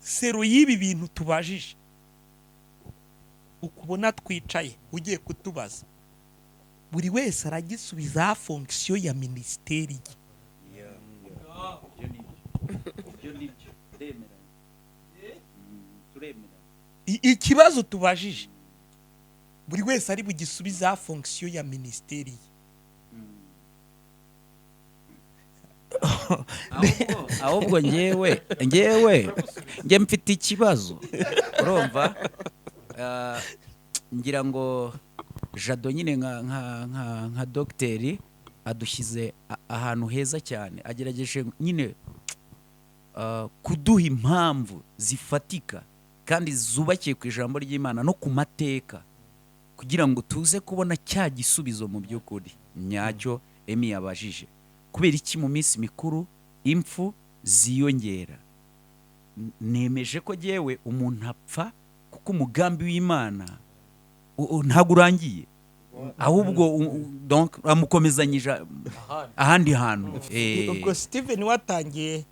Selon y'ibi bintu tubajije, ukubona twicaye ugiye kutubaza, buri wese aragisubiza fonction ya minisiteri ye. Ibyo ni byo, turemeranya. Turemeranya. Ikibazo tubajije, buri wese ari bugisubiza fonction ya minisiteri ye. Ahubwo ngewe mfite ikibazo, urumva. Ngira ngo Jado nyine nka dogiteri adushyize ahantu heza cyane, agerageje nyine kuduha impamvu zifatika kandi zubakiye ku ijambo ry'Imana no ku mateka, kugira ngo tuze kubona cya gisubizo mu by'ukuri nyacyo Emi yabajije: kubera iki mu minsi mikuru impfu ziyongera? Nemeje ko jyewe umuntu apfa kuko umugambi w'Imana ntabwo urangiye, ahubwo donc amukomezanyije ahandi hantu. Ubwo Steven watangiye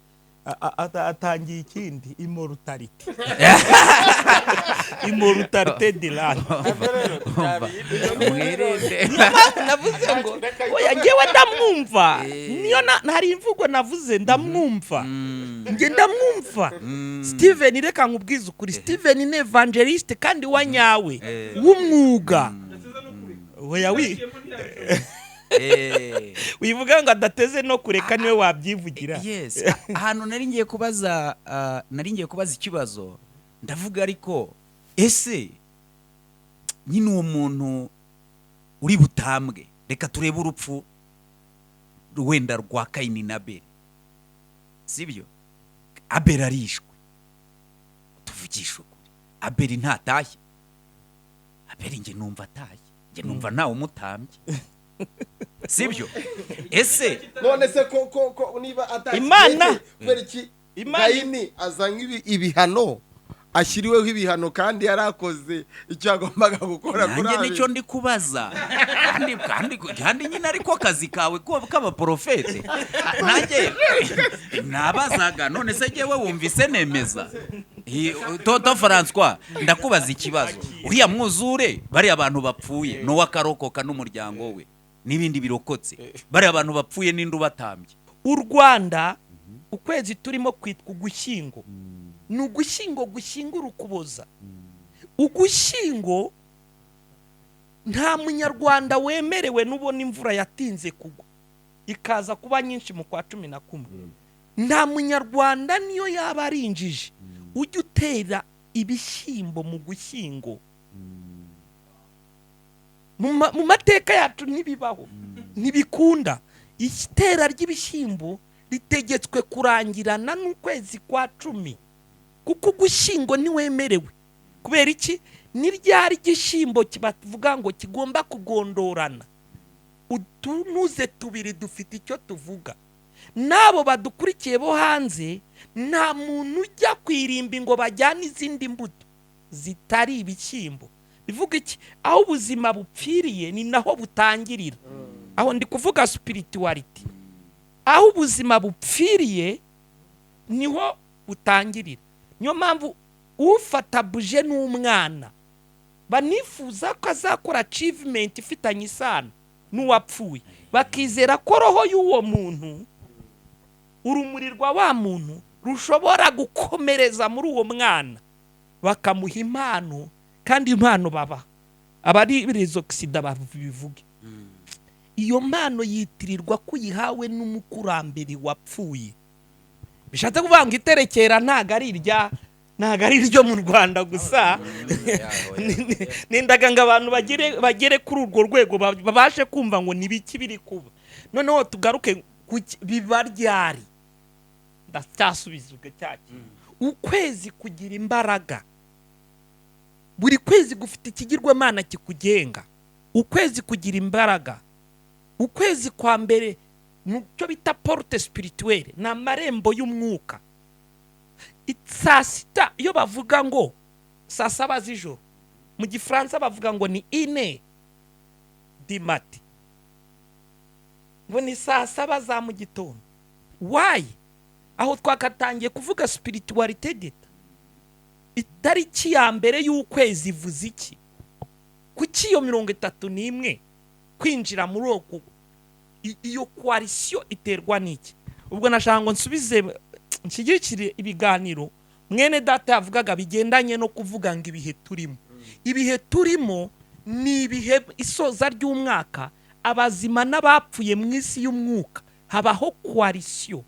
atangiye ikindi, immortalité de l'âme. Mwirinde. Niyo mpamvu navuze ngo oya, ngewe ndamwumva. Niyo hari imvugo navuze, ndamwumva, njye ndamwumva Steven. Reka nkubwize ukuri, Steven ni évangéliste kandi wa nyawe, w'umwuga. Oya, wi wivuga ngo adateze no kureka, niwe wabyivugira. Yes, ahantu nari ngiye kubaza, nari ngiye kubaza ikibazo, ndavuga ariko ese nyine uwo muntu uri butambwe, reka turebe urupfu wenda rwa Kayini na Abeli, sibyo? Abeli arishwe, tuvugishe ukuri, Abeli ntatashye. Abeli njye numva atashye, njye numva ntawe umutambye, sibyo ese? None se ko niba atashye, kubera iki Kayini azanye ibihano, ashyiriweho ibihano kandi yarakoze icyo yagombaga gukora kuri Nanjye Abeli? nicyo ndi kubaza, kandi nyine ariko akazi kawe k'abaporofete. Nanjye nabazaga, none se jyewe wumvise nemeza? Toto Francois, ndakubaza ikibazo: uriya mwuzure, bariya abantu bapfuye, Nowa akarokoka n'umuryango we n'ibindi birokotse, bariya abantu bapfuye ninde ubatambye? U Rwanda, ukwezi turimo kwitwa Ugushyingo, ni Ugushyingo gushyingura Ukuboza. Ugushyingo nta Munyarwanda wemerewe, n'ubona imvura yatinze kugwa ikaza kuba nyinshi mu kwa 11, nta Munyarwanda niyo yaba ari injiji ujya utera ibishyimbo mu Gushyingo. Mu mateka yacu ntibibaho, ntibikunda. Itera ry'ibishyimbo ritegetswe kurangirana n'ukwezi kwa 10, kuko Ugushyingo ntiwemerewe. Kubera iki? Ni ryari igishyimbo bavuga ngo kigomba kugondorana? Utunuze tubiri dufite icyo tuvuga. N'abo badukurikiye bo hanze, nta muntu ujya ku irimbi ngo bajyane izindi mbuto zitari ibishyimbo. Bivuga iki? Aho ubuzima bupfiriye ni naho butangirira. Aho ndi kuvuga spiritualité. Aho ubuzima bupfiriye niho butangirira. Niyo mpamvu ufata buje n'umwana banifuza ko azakora achievement ifitanye isano n'uwapfuye, bakizera ko roho y'uwo muntu, urumuri rwa wa muntu rushobora gukomereza muri uwo mwana, bakamuha impano. Kandi impano baba abari rezokisida babivuge, iyo mpano yitirirwa ko uyihawe n'umukurambere wapfuye. Bishatse kuvuga ngo iterekera ntabwo ari irya, ntabwo ari iryo mu Rwanda gusa. Nendaga ngo abantu bagere kuri urwo rwego, babashe kumva ngo ni biki biri kuba. Noneho tugaruke ku biba ryari. Ndacyasubiza ubwo cya kintu: ukwezi kugira imbaraga. Buri kwezi gufite ikigirwamana kikugenga. Ukwezi kugira imbaraga. Ukwezi kwa mbere mu cyo bita porte spirituelle, ni amarembo y'umwuka. Saa sita, iyo bavuga ngo saa saba z'ijoro, mu Gifaransa bavuga ngo ni une du matin, ngo ni saa saba za mu gitondo. Wayi, aho twakatangiye kuvuga spiritualité d'État. Itariki ya mbere y'ukwezi ivuze iki? Kuki iyo 31 kwinjira muri uko iyo coalition iterwa n'iki? Ubwo nashaka ngo nsubize, nshyigikire ibiganiro mwene data yavugaga bigendanye no kuvuga ngo ibihe turimo, ibihe turimo ni ibihe isoza ry'umwaka, abazima n'abapfuye mu isi y'umwuka habaho coalition,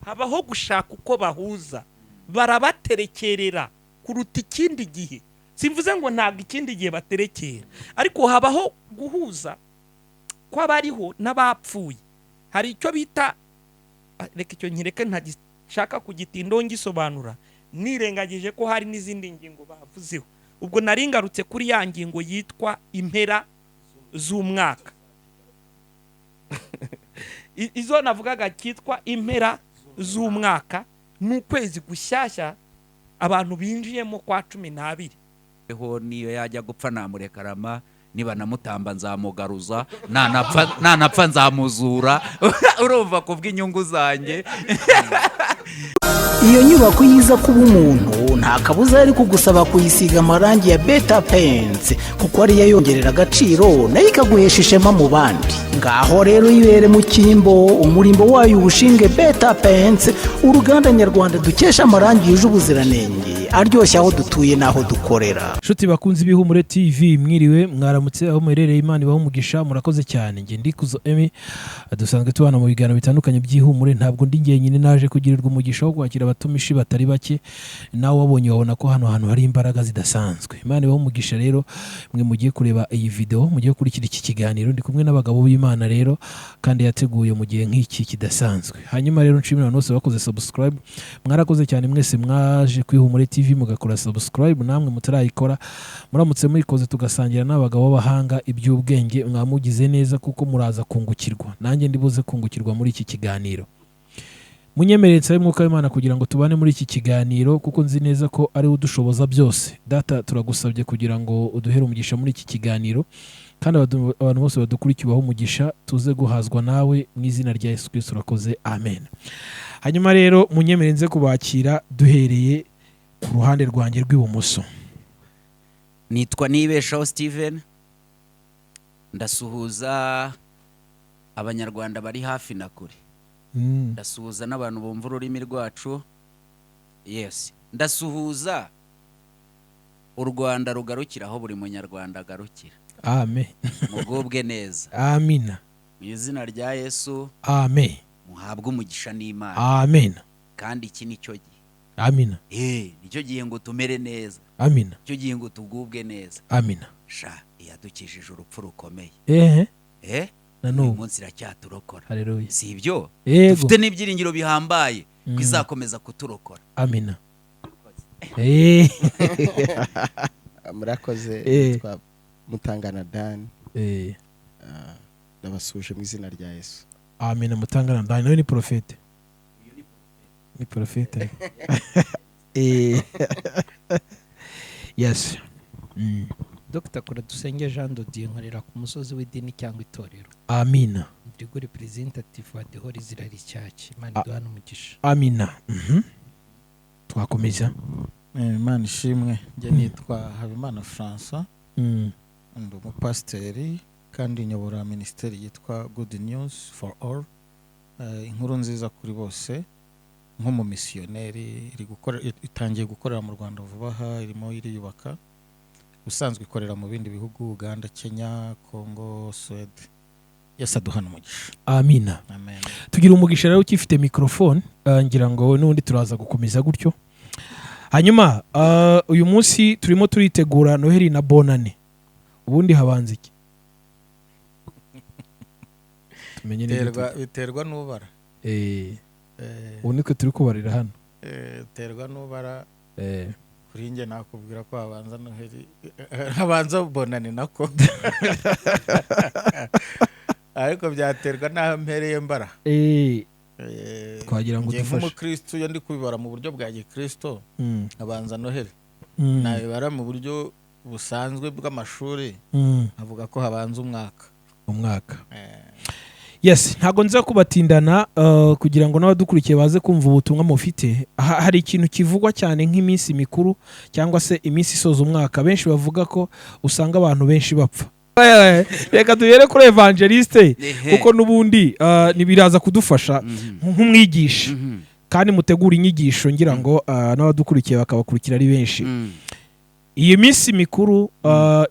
habaho gushaka uko bahuza, barabaterekerera kuruta ikindi gihe. Simvuze ngo ntabwo ikindi gihe baterekera, ariko habaho guhuza kw'abariho n'abapfuye. Hari icyo bita, reka icyo nkireke, ntagishaka kugitindaho ngisobanura, nirengagije ko hari n'izindi ngingo bavuzeho. Ubwo nari ngarutse kuri ya ngingo yitwa impera z'umwaka. Izo navugaga cyitwa impera z'umwaka ni ukwezi gushyashya abantu binjiyemo kwa 12. Ho niyo yajya gupfa namurekarama, niba namutamba nzamugaruza, nanapfa nzamuzura, urumva, kubw'inyungu zanjye. Iyo nyubako yiza kuba umuntu, nta kabuza yari kugusaba kuyisiga amarangi ya Beta Paints, kuko ariyo yongerera agaciro nayo ikaguhesha ishema mu bandi. Ngaho rero yibere mu cyimbo, umurimbo wayo uwushinge Beta Paints, uruganda nyarwanda dukesha amarangi yuje ubuziranenge, aryoshye aho dutuye n'aho dukorera. Nshuti bakunze ibihumure TV, mwiriwe, mwaramutse aho muherereye, Imana ibahe umugisha, murakoze cyane. Njye Ndikuzo Emi, dusanzwe tubana mu biganiro bitandukanye by'ihumure. Ntabwo ndi njyenyine, naje kugirirwa umugisha wo kwakira abatumishi batari bake. Nawe wabonye wabona ko hano hantu hari imbaraga zidasanzwe. Imana ibahe umugisha rero mwe mugiye kureba iyi video, mugiye gukurikira iki kiganiro. Ndi kumwe n'abagabo b'Imana rero kandi yateguye mu gihe nk'iki kidasanzwe. Hanyuma rero nshimira abantu bose bakoze subscribe, mwarakoze cyane mwese mwaje ku Ihumure TV mugakora subscribe. Namwe mutarayikora, muramutse muyikoze tugasangira n'abagabo b'abahanga iby'ubwenge, mwamugize neza kuko muraza kungukirwa. Nanjye ndibuze kungukirwa muri iki kiganiro. Munyemerere nsabe Mwuka w'Imana kugira ngo tubane muri iki kiganiro, kuko nzi neza ko ari we udushoboza byose. Data, turagusabye kugira ngo uduhere umugisha muri iki kiganiro, kandi abantu bose badukurikiye ubahe umugisha, tuze guhazwa nawe mu izina rya Yesu Kristo urakoze, amen. Hanyuma rero munyemerere nze kubakira duhereye ku ruhande rwanjye rw'ibumoso. Nitwa Nibeshaho Steven, ndasuhuza Abanyarwanda bari hafi na kure, ndasuhuza n'abantu bumva ururimi rwacu. Yes, ndasuhuza u Rwanda rugarukira aho buri Munyarwanda agarukira. Amen. Mugubwe neza. Amina. Mu izina rya Yesu. Amen. Muhabwe umugisha n'Imana. Amen. Kandi iki ni cyo gihe. Amina. Nicyo gihe ngo tumere neza. Amina. Nicyo gihe ngo tugubwe neza. Amina. Sha, iyadukijije urupfu rukomeye, Ehe na uyu n'ubu munsi iracyaturokola. Haleluya. Si ibyo? Yego. Dufite n'ibyiringiro bihambaye ko izakomeza kuturokora. Amina. Murakoze. Nitwa Mutangana Dan. Ndabasuhuje mu izina rya Yesu. Amina. Mutangana Ndani nawe ni prophète, ni prophète. Yes. Dr Kuradusenge Jean Dodier, nkorera ku musozi w'idini cyangwa itorero. Amina. Ndi representative wa The Holy Israel Church. Imana iduhane umugisha. Amina. Twakomeza. Imana ishimwe. Njye nitwa Habimana Francois, ndi umupasiteri kandi nyobora minisiteri yitwa Good News for All, inkuru nziza kuri bose, nk'umumisiyoneri. Iri gukora, itangiye gukorera mu Rwanda vuba aha, irimo iriyubaka. Ubusanzwe ikorera mu bindi bihugu: Uganda, Kenya, Congo, Suwede. Yesu aduhana umugisha. Amina. Amen. Tugira umugisha rero ukifite mikorofone, ngira ngo n'ubundi turaza gukomeza gutyo. Hanyuma uyu munsi turimo turitegura Noheli na Bonane. Ubundi habanza iki? Tumenye n'ibyo. Biterwa n'ubara. Ubu nitwe turi kubarira hano. Biterwa n'ubara. Kuri njye nakubwira ko habanza Noheli, habanza Bonane nako, ariko byaterwa n'aho mpereye mbara. Twagira ngo Njye udufashe. nk'umukristo, iyo ndi kubibara mu buryo bwa gikristo, habanza Noheli. Nabibara mu buryo busanzwe bw'amashuri, avuga ko habanza umwaka. Umwaka. Yes, ntabwo nza kubatindana kugira ngo n'abadukurikiye baze kumva ubutumwa mufite. Hari ikintu kivugwa cyane nk'iminsi mikuru cyangwa se iminsi isoza umwaka, benshi bavuga ko usanga abantu benshi bapfa. Reka duhere kuri evangeliste, kuko n'ubundi ntibiraza kudufasha nk'umwigisha kandi mutegura inyigisho, ngira ngo n'abadukurikiye bakabakurikira ari benshi. Iyi minsi mikuru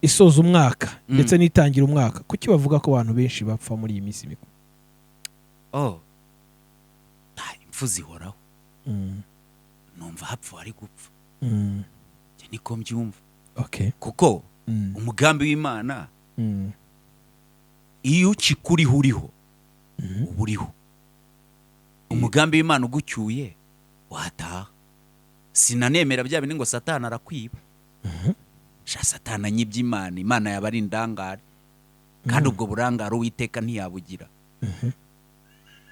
isoza umwaka ndetse n'itangira umwaka, kuki bavuga ko abantu benshi bapfa muri iyi minsi mikuru? Oh, impfu zihoraho. Numva hapfa ari gupfa. Njye niko mbyumva, kuko umugambi w'Imana, iyo ukikuriho uriho, uba uriho. Umugambi w'Imana ugucyuye, wataha. Sinanemera bya bindi ngo Satani arakwiba. Sha, Satani anyibye Imana, Imana yaba ari indangare, kandi ubwo burangare Uwiteka ntiyabugira.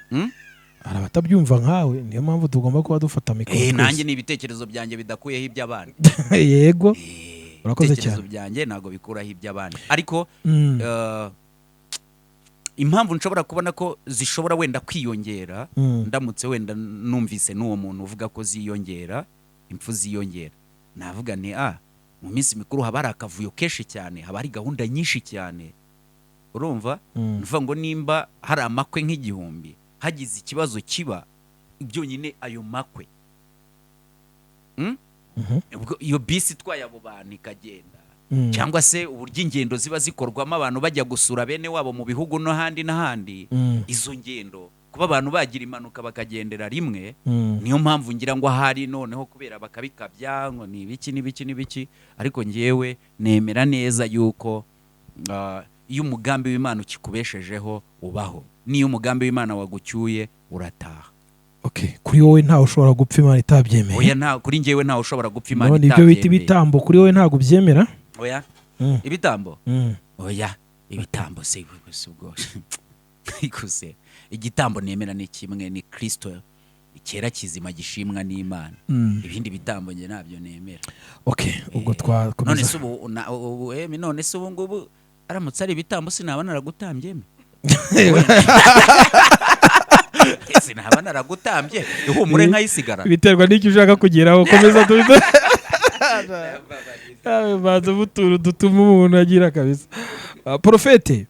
Hari abatabyumva nkawe, niyo mpamvu tugomba kuba dufata mikoro twese. Nanjye ni ibitekerezo byanjye bidakuyeho iby'abandi. Yego. Urakoze Ibitekerezo cyane. byanjye ntabwo bikuraho iby'abandi, ariko impamvu nshobora kubona ko zishobora wenda kwiyongera, ndamutse wenda numvise n'uwo muntu uvuga ko ziyongera, impfu ziyongera, navuga nti mu minsi mikuru haba hari akavuyo kenshi cyane, haba hari gahunda nyinshi cyane, urumva? Ni ukuvuga ngo nimba hari amakwe nk'igihumbi, hagize ikibazo kiba byonyine ayo makwe, Ubwo iyo bisi itwaye abo bantu ikagenda, cyangwa se uburyo ingendo ziba zikorwamo, abantu bajya gusura bene wabo mu bihugu no handi n'ahandi, izo ngendo kuba abantu bagira impanuka bakagendera rimwe, niyo mpamvu ngira ngo ahari noneho kubera bakabikabya ngo ni ibiki n'ibiki n'ibiki. Ariko ngewe nemera neza yuko iyo umugambi w'Imana ukikubeshejeho ubaho, n'iyo umugambi w'Imana wagucyuye urataha. Okay, kuri wowe ntawe ushobora gupfa Imana itabyemeye? Oya, nta, kuri ngewe ntawe ushobora gupfa Imana None ibyo bita itabyemeye. ibitambo, kuri wowe ntabwo ubyemera? Oya. Ibitambo? Oya, ibitambo se se ubwo ariko se igitambo nemera ni kimwe, ni Kristo, icyera kizima gishimwa n'Imana. Ibindi bitambo njye ntabyo nemera. Okay, ubwo None twakomeza. se ubu ubu none se ubu ngubu aramutse ari ibitambo, sinaba naragutambye emi? Sinaba naragutambye ihumure nkayisigara? Biterwa n'icyo ushaka kugeraho. Komeza tubite banza utuntu dutuma umuntu agira kabisa. Porofete,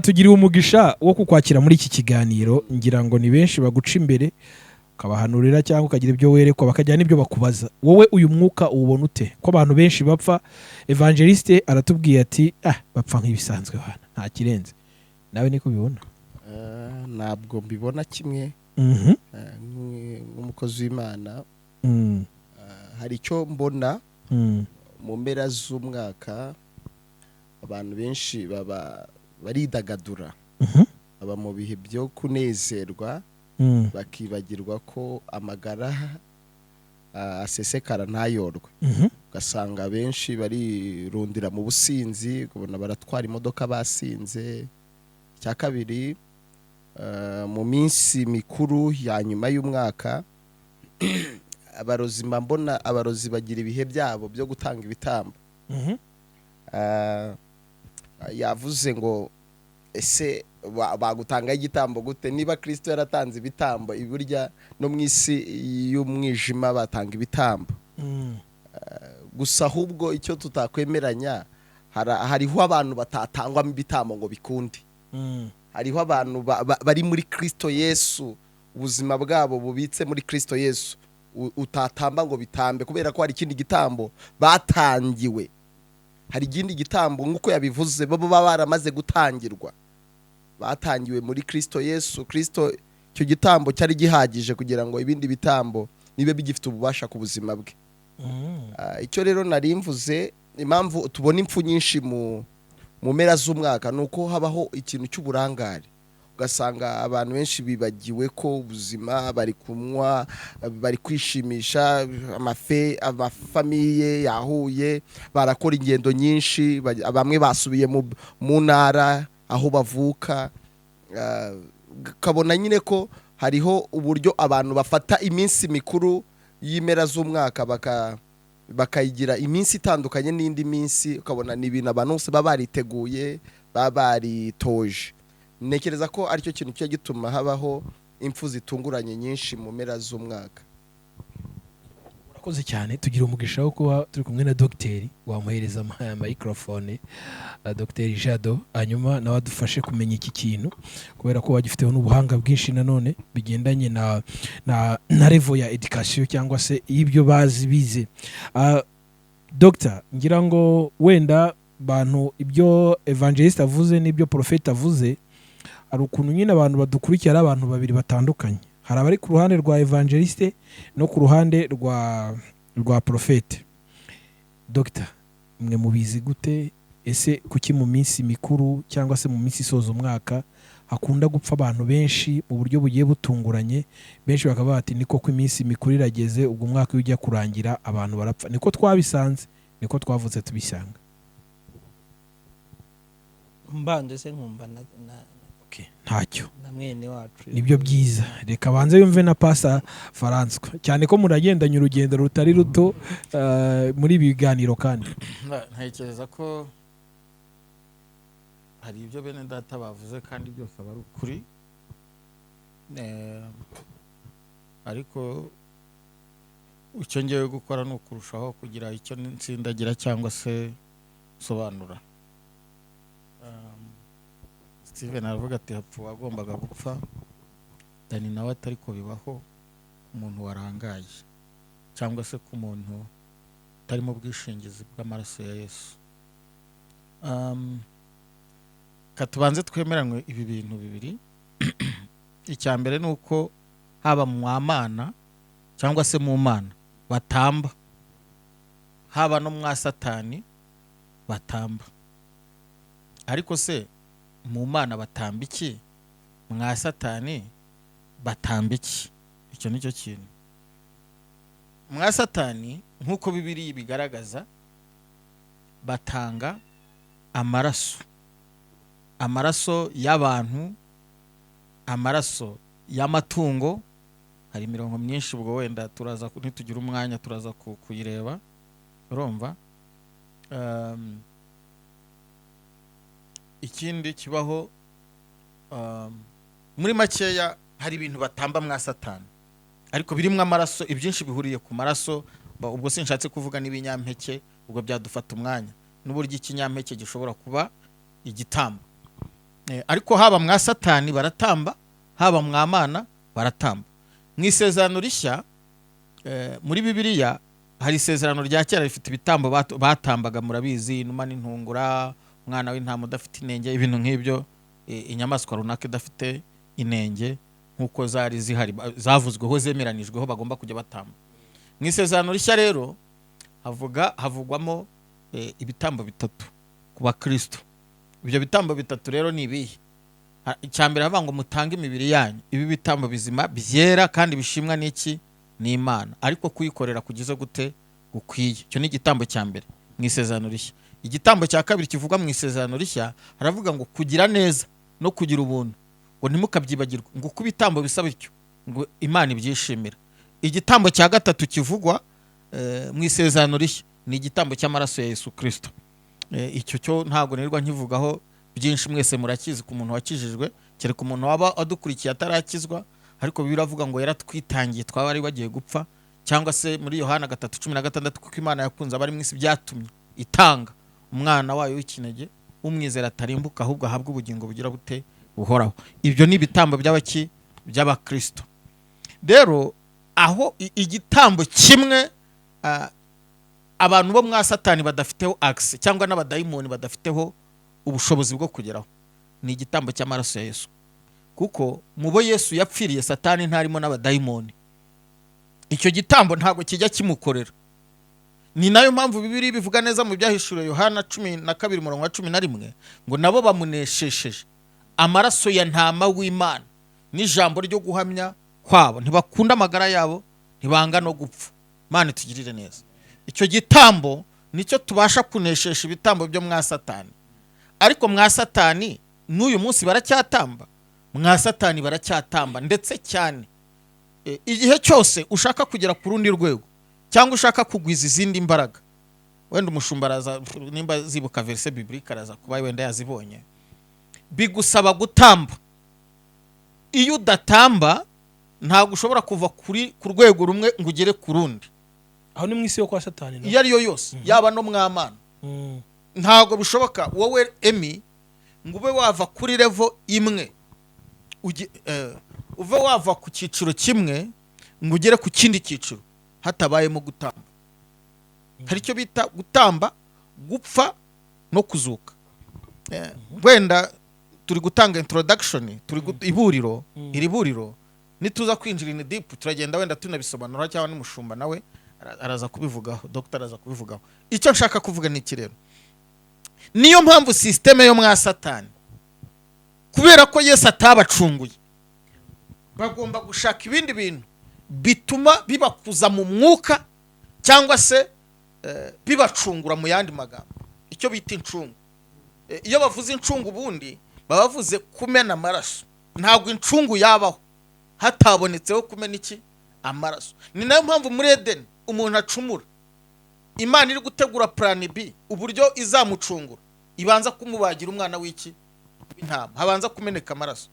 tugiriwe umugisha wo kukwakira muri iki kiganiro. Ngira ngo ni benshi baguca imbere ukabahanurira cyangwa ukagira ibyo werekwa, bakagira n'ibyo bakubaza. Wowe uyu mwuka uwubona ute, ko abantu benshi bapfa? Evangeliste aratubwiye ati bapfa nk'ibisanzwe bana, nta kirenze. Nawe niko ubibona? Ntabwo mbibona kimwe. Nk'umukozi w'Imana, hari icyo mbona. Mu mpera z'umwaka abantu benshi baba baridagadura, baba mu bihe byo kunezerwa, bakibagirwa ko amagara asesekara ntayorwe. Ugasanga benshi barirundira mu businzi, ukabona baratwara imodoka basinze. Icya kabiri, mu minsi mikuru ya nyuma y'umwaka, abarozi, mba mbona abarozi bagira ibihe byabo byo gutanga ibitambo. Yavuze ngo ese bagutangaho igitambo gute niba Kristo yaratanze ibitambo? Iburya no mu isi y'umwijima batanga ibitambo. Gusa ahubwo icyo tutakwemeranya, hariho abantu batatangwamo ibitambo ngo bikunde. Hariho abantu bari muri Kristo Yesu, ubuzima bwabo bubitse muri Kristo Yesu, utatamba ngo bitambe, kubera ko hari ikindi gitambo batangiwe. Hari ikindi gitambo, nk'uko yabivuze, bo baba baramaze gutangirwa, batangiwe muri Kristo Yesu. Kristo, icyo gitambo cyari gihagije kugira ngo ibindi bitambo nibe bigifite ububasha ku buzima bwe. Icyo rero nari mvuze, impamvu tubona impfu nyinshi mu mpera z'umwaka, ni uko habaho ikintu cy'uburangare, ugasanga abantu benshi bibagiwe ko ubuzima, bari kunywa, bari kwishimisha, amafe, amafamiye yahuye, barakora ingendo nyinshi, bamwe basubiye mu ntara aho bavuka. Ukabona nyine ko hariho uburyo abantu bafata iminsi mikuru y'impera z'umwaka bakayigira iminsi itandukanye n'indi minsi, ukabona ni ibintu abantu bose baba bariteguye, baba baritoje. Ntekereza ko aricyo kintu kijya gituma habaho impfu zitunguranye nyinshi mu mpera z'umwaka. Urakoze cyane. Tugira umugisha wo kuba turi kumwe na dogiteri, wamuhereza microphone, Dogiteri Jado, hanyuma nawe adufashe kumenya iki kintu, kubera ko wagifiteho n'ubuhanga bwinshi nanone bigendanye na level ya education cyangwa se y'ibyo bazi bize. Dogita, ngira ngo wenda bantu ibyo evangeliste avuze n'ibyo prophète avuze, hari ukuntu nyine abantu badukurikiye ari abantu babiri batandukanye. Hari abari ku ruhande rwa evangeliste no ku ruhande rwa prophète. Dogita, mwe mubizi gute? Ese kuki mu minsi mikuru cyangwa se mu minsi isoza umwaka hakunda gupfa abantu benshi mu buryo bugiye butunguranye? Benshi bakaba bati: "Niko ko iminsi mikuru irageze, ubwo umwaka iyo ujya kurangira abantu barapfa, niko twabisanze, niko twavutse tubisanga." Mbanje se nkumva na Okay, ntacyo. na mwene wacu. Nibyo byiza, reka banze yumve na Pasa Faranswa, cyane ko muragendanye urugendo rutari ruto muri ibi biganiro kandi. Ntekereza ko hari ibyo bene data bavuze kandi byose aba ari ukuri. Ariko icyo ngewe gukora ni ukurushaho kugira icyo nsindagira cyangwa se nsobanura. Steven aravuga ati: "Hapfa uwagombaga gupfa." Dani nawe atari ko bibaho ku muntu warangaye cyangwa se ku muntu utari mu bwishingizi bw'amaraso ya Yesu. Ka tubanze twemeranywe ibi bintu bibiri. Icya mbere ni uko haba mu mana cyangwa se mu mana batamba, haba no mwa Satani batamba. Ariko se mu mana batamba iki? Mwa Satani batamba iki? Icyo ni cyo kintu. Mwa Satani, nk'uko Bibiliya bigaragaza, batanga amaraso, amaraso y'abantu, amaraso y'amatungo. Hari imirongo myinshi, ubwo wenda turaza nitugira umwanya turaza kuyireba. Urumva, ikindi kibaho, muri makeya hari ibintu batamba mwa Satani ariko birimo amaraso, ibyinshi bihuriye ku maraso. Ubwo sinshatse kuvuga n'ibinyampeke, ubwo byadufata umwanya, n'uburyo ikinyampeke gishobora kuba igitambo. Ariko haba mwa Satani baratamba, haba mwa mana baratamba. Mu Isezerano Rishya, muri Bibiliya hari Isezerano rya Kera rifite ibitambo batambaga, murabizi: inuma n'intungura, umwana w'intama udafite inenge, ibintu nk'ibyo, inyamaswa runaka idafite inenge nk'uko zari zihari, zavuzweho, zemeranijweho bagomba kujya batamba. Mu Isezerano Rishya rero havugwamo ibitambo bitatu ku bakristo. Ibyo bitambo bitatu rero ni ibihe? Icya mbere havuga ngo: "Mutange imibiri yanyu ibi bitambo bizima, byera kandi bishimwa n'iki? N'Imana, ariko kuyikorera kugize gute? Gukwiye." Icyo ni igitambo cya mbere mu Isezerano Rishya. Igitambo cya kabiri kivugwa mu Isezerano Rishya, haravuga ngo: "Kugira neza no kugira ubuntu, ngo ntimukabyibagirwe, ngo uko ibitambo bisa bityo, ngo Imana ibyishimira." Igitambo cya gatatu kivugwa mu Isezerano Rishya ni igitambo cy'amaraso ya Yesu Kirisito. Icyo cyo ntabwo nirirwa nkivugaho byinshi, mwese murakizi ku muntu wakijijwe, kereka umuntu waba adukurikiye atarakizwa. Ariko Bibiliya iravuga ngo yaratwitangiye twaba ari bagiye gupfa, cyangwa se muri Yohana 3:16: "Kuko Imana yakunze abari mu isi, byatumye itanga umwana wayo w'ikinege, umwizera atarimbuka ahubwo ahabwe ubugingo bugira bute? Buhoraho." Ibyo ni ibitambo by'abaki? By'abakristo. Rero aho igitambo kimwe abantu bo mwa Satani badafiteho access cyangwa n'abadayimoni badafiteho ubushobozi bwo kugeraho ni igitambo cy'amaraso ya Yesu, kuko mu bo Yesu yapfiriye Satani ntarimo n'abadayimoni. Icyo gitambo ntabwo kijya kimukorera. Ni nayo mpamvu Bibiliya bivuga neza mu Byahishuriwe Yohana 12 umurongo wa 11 ngo: "Nabo bamuneshesheje amaraso ya Ntama w'Imana n'ijambo ryo guhamya kwabo, ntibakunda amagara yabo, ntibanga no gupfa." Imana itugirire neza. Icyo gitambo nicyo tubasha kuneshesha ibitambo byo mwa Satani. Ariko mwa Satani n'uyu munsi baracyatamba, mwa Satani baracyatamba ndetse cyane. Igihe cyose ushaka kugera ku rundi rwego cyangwa ushaka kugwiza izindi mbaraga, wenda umushumba araza, nimba zibuka verset biblique araza kuba wenda yazibonye. Bigusaba gutamba. Iyo udatamba, ntabwo ushobora kuva ku rwego rumwe ngo ugere ku rundi. Aho ni mu isi yo kwa Satani, no? Iyo ari yo yose, yaba no mwamana, ntabwo bishoboka wowe Emi ngo ube wava kuri level imwe uve wava ku cyiciro kimwe ngo ugere ku kindi cyiciro hatabayemo gutamba. Hari icyo bita gutamba, gupfa no kuzuka. Wenda turi gutanga introduction, turi iburiro. Iri buriro nituza kwinjira in deep, turagenda wenda tunabisobanura, cyangwa n'umushumba nawe araza kubivugaho, dr araza kubivugaho. Icyo nshaka kuvuga ni iki rero? Niyo mpamvu système yo mwa Satani, kubera ko Yesu atabacunguye, bagomba gushaka ibindi bintu bituma bibakuza mu mwuka, cyangwa se bibacungura. Mu yandi magambo, icyo bita incungu. Iyo bavuze incungu, ubundi baba bavuze kumena amaraso. Ntabwo incungu yabaho hatabonetseho kumena iki? Amaraso. Ni nayo mpamvu muri Edeni umuntu acumura, Imana iri gutegura plan B, uburyo izamucungura, ibanza kumubagira umwana w'iki? W'intama, habanza kumeneka amaraso.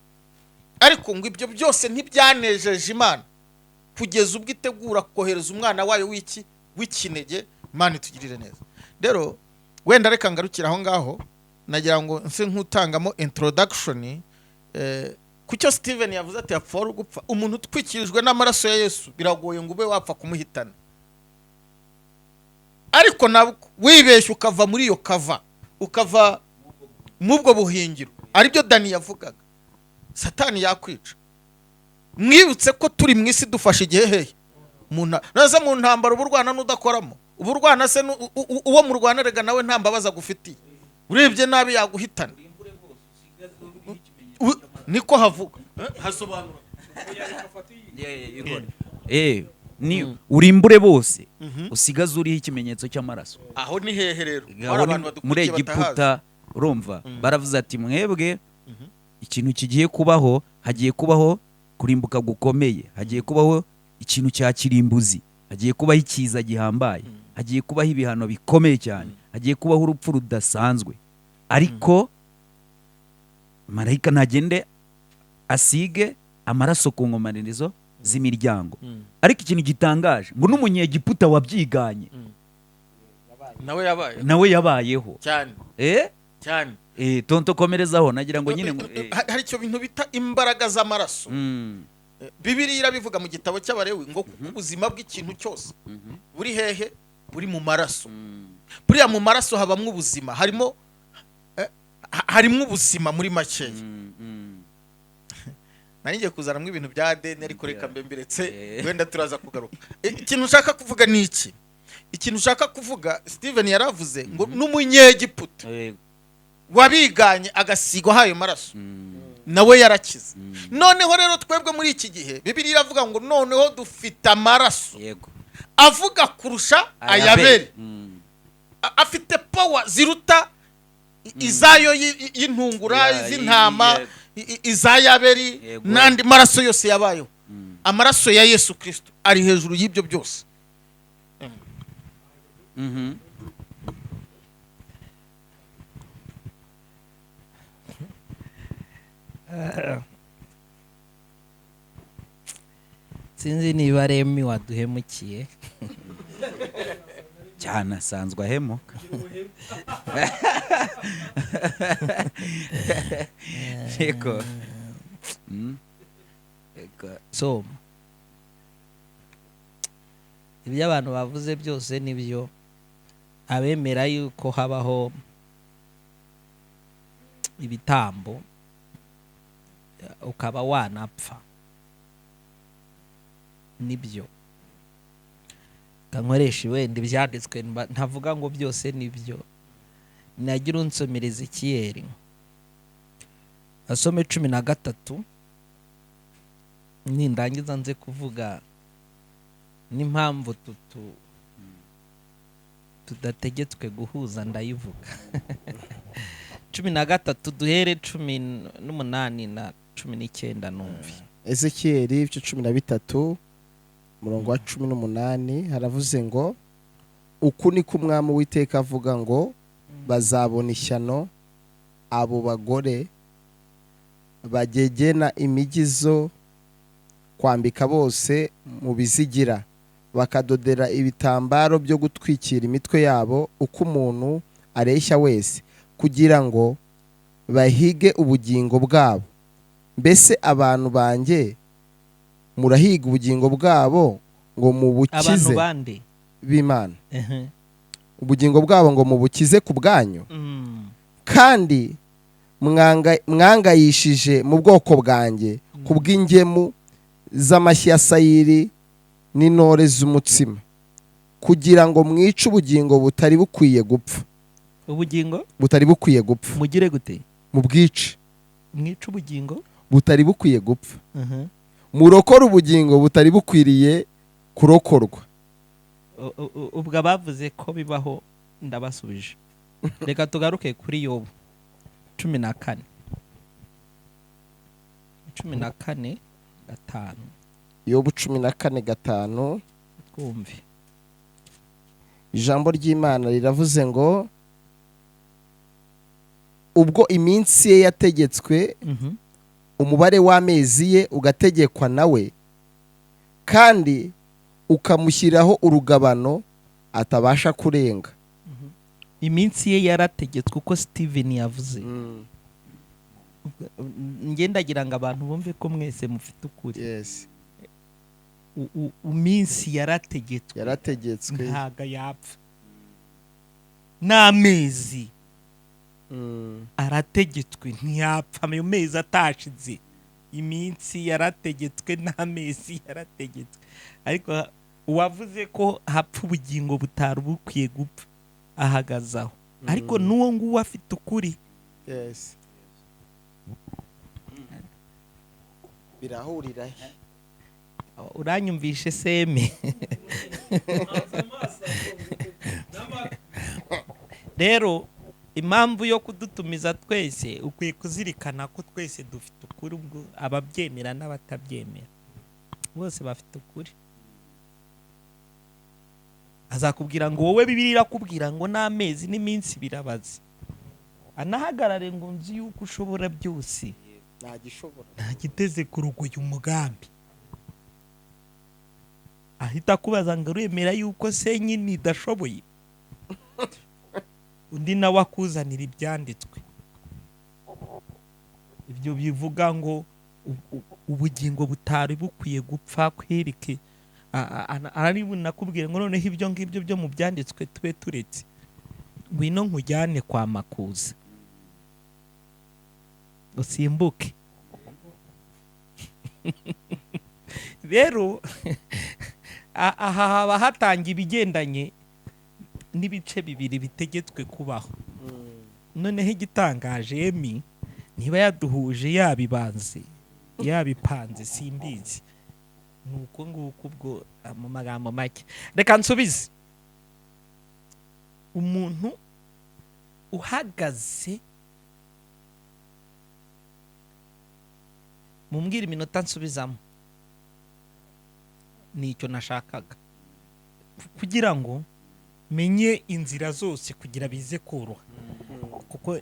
Ariko ngo ibyo byose ntibyanejeje Imana kugeza ubwo itegura kohereza umwana wayo w'iki? W'ikinege. Imana itugirire neza. Rero wenda reka ngarukire aho ngaho. Nagira ngo nse nk'utangamo introduction ku cyo Steven yavuze ati yapfa wari gupfa. Umuntu utwikirijwe n'amaraso ya Yesu, biragoye ngo ube wapfa kumuhitana. Ariko nabwo wibeshya ukava muri iyo cover, ukava mu bwo buhingiro, aribyo Dani yavugaga, Satani yakwica. Mwibutse ko turi mu isi, dufashe igihe hehe? Naza mu ntambara, uba urwana n'udakoramo, uba urwana se uwo murwana. Rega nawe nta mbabazi agufitiye, urebye nabi yaguhitana. Niko havuga. Hasobanura. Ni urimbure bose, usigaze uriho ikimenyetso cy'amaraso. Aho ni hehe rero? Hari Aho ni abantu muri badukurikiye batahazi. Egiputa. Urumva, baravuze ati: "Mwebwe, ikintu kigiye kubaho, hagiye kubaho kurimbuka gukomeye, hagiye kubaho ikintu cya kirimbuzi, hagiye kubaho ikiza gihambaye, hagiye kubaho ibihano bikomeye cyane, hagiye kubaho urupfu rudasanzwe. Ariko marayika ntagende asige amaraso ku nkomanirizo z'imiryango." Ariko ikintu gitangaje, ngo n'umunyegiputa wabyiganye nawe yabaye nawe yabayeho. Cyane. Cyane. Tonto, komerezaho. Nagira ngo nyine ngo. Hari icyo bintu bita imbaraga z'amaraso. Bibiliya irabivuga mu gitabo cy'Abarewi ngo kuko ubuzima bw'ikintu cyose buri hehe? Buri mu maraso. Buriya mu maraso habamo ubuzima, harimo harimo ubuzima muri makeya. Nari ngiye kuzanamo ibintu bya ADN, ariko reka mbe mbiretse. Wenda turaza kugaruka. Ikintu ushaka kuvuga ni iki? Ikintu ushaka kuvuga, Steven yaravuze ngo n'umunyegiputa wabiganye agasigwaho ayo maraso, nawe yarakize. Noneho rero twebwe muri iki gihe, Bibiliya iravuga ngo noneho dufite amaraso avuga kurusha ayaberi. Afite power ziruta izayo y'intungura, iz'intama, iza Yaberi n'andi maraso yose yabayeho. Amaraso ya Yesu Kirisito ari hejuru y'ibyo byose. Sinzi niba Remi waduhemukiye. Cyane, asanzwe ahemuka. Yego. Yego. So ibyo abantu bavuze byose nibyo. Abemera yuko habaho ibitambo ukaba wanapfa, nibyo. Kankoresha wenda ibyanditswe, ntavuga ngo byose nibyo. Nagira unsomera Ezekiyeli, asome 13, nindangiza nze kuvuga n'impamvu tudategetswe guhuza. Ndayivuga 13, duhere 18 na 19 numve. Ezekiyeli ibice 13, umurongo wa 18, haravuze ngo: "Uku ni ko Umwami Uwiteka avuga ngo: Bazabona ishyano abo bagore Bagegena imigizo kwambika bose mu bizigira, bakadodera ibitambaro byo gutwikira imitwe yabo uko umuntu areshya wese, kugira ngo bahige ubugingo bwabo. Mbese abantu banjye murahiga ubugingo bwabo ngo Abantu mubukize? bande? B'Imana. Ubugingo bwabo ngo mubukize ku bwanyu? Kandi mwangayishije mu bwoko bwanjye ku bw'ingemu z'amashyi ya sayiri n'intore z'umutsima, kugira ngo mwice ubugingo butari bukwiye gupfa. Ubugingo butari bukwiye gupfa. Mugire gute? Mu bwice. Mwice ubugingo butari bukwiye gupfa, murokore ubugingo butari bukwiriye kurokorwa. Ubwo abavuze ko bibaho ndabasubije. Reka tugaruke kuri Yobu 14, 14:5. Yobu 14:5. Twumve. Ijambo ry'Imana riravuze ngo: "Ubwo iminsi ye yategetswe, umubare w'amezi ye ugategekwa nawe, kandi ukamushyiraho urugabano atabasha kurenga." Iminsi ye yarategetswe, uko Steven yavuze. Ngendagira ngo abantu bumve ko mwese mufite ukuri. Iminsi yarategetswe. Yarategetswe. Ntago yapfa n'amezi arategetswe, ntiyapfa ayo mezi atashize. Iminsi yarategetswe n'amezi yarategetswe, ariko uwavuze ko hapfa ubugingo butari bukwiye gupfa ahagaze aho, ariko n'uwo nguwo afite ukuri. Yes. Birahurira he? Uranyumvishe seme? Rero impamvu yo kudutumiza twese, ukwiye kuzirikana ko twese dufite ukuri. Ubwo ababyemera n'abatabyemera bose bafite ukuri. Azakubwira ngo wowe Bibiliya irakubwira ngo n'amezi n'iminsi birabaze, anahagarare ngo nzi yuko ushobora byose. Ntagishobora. Ntagiteze kurogoya umugambi. Ahita akubaza ngo uremera yuko se nyine idashoboye? Undi nawe akuzanira ibyanditswe ibyo bivuga ngo ubugingo butari bukwiye gupfa kwereke arabinakubwira ngo noneho ibyo ngibyo byo mu byanditswe tube turetse, ngwino nkujyane kwa Makuza usimbuke. Rero aha haba hatanga ibigendanye n'ibice bibiri bitegetswe kubaho. Noneho igitangaje, Emi niba yaduhuje yabibanze yabipanze simbizi, ni uko nguko. Ubwo mu magambo make reka nsubize umuntu uhagaze, mumbwire iminota nsubizamo. Nicyo nashakaga kugira ngo menye inzira zose kugira bize koroha, kuko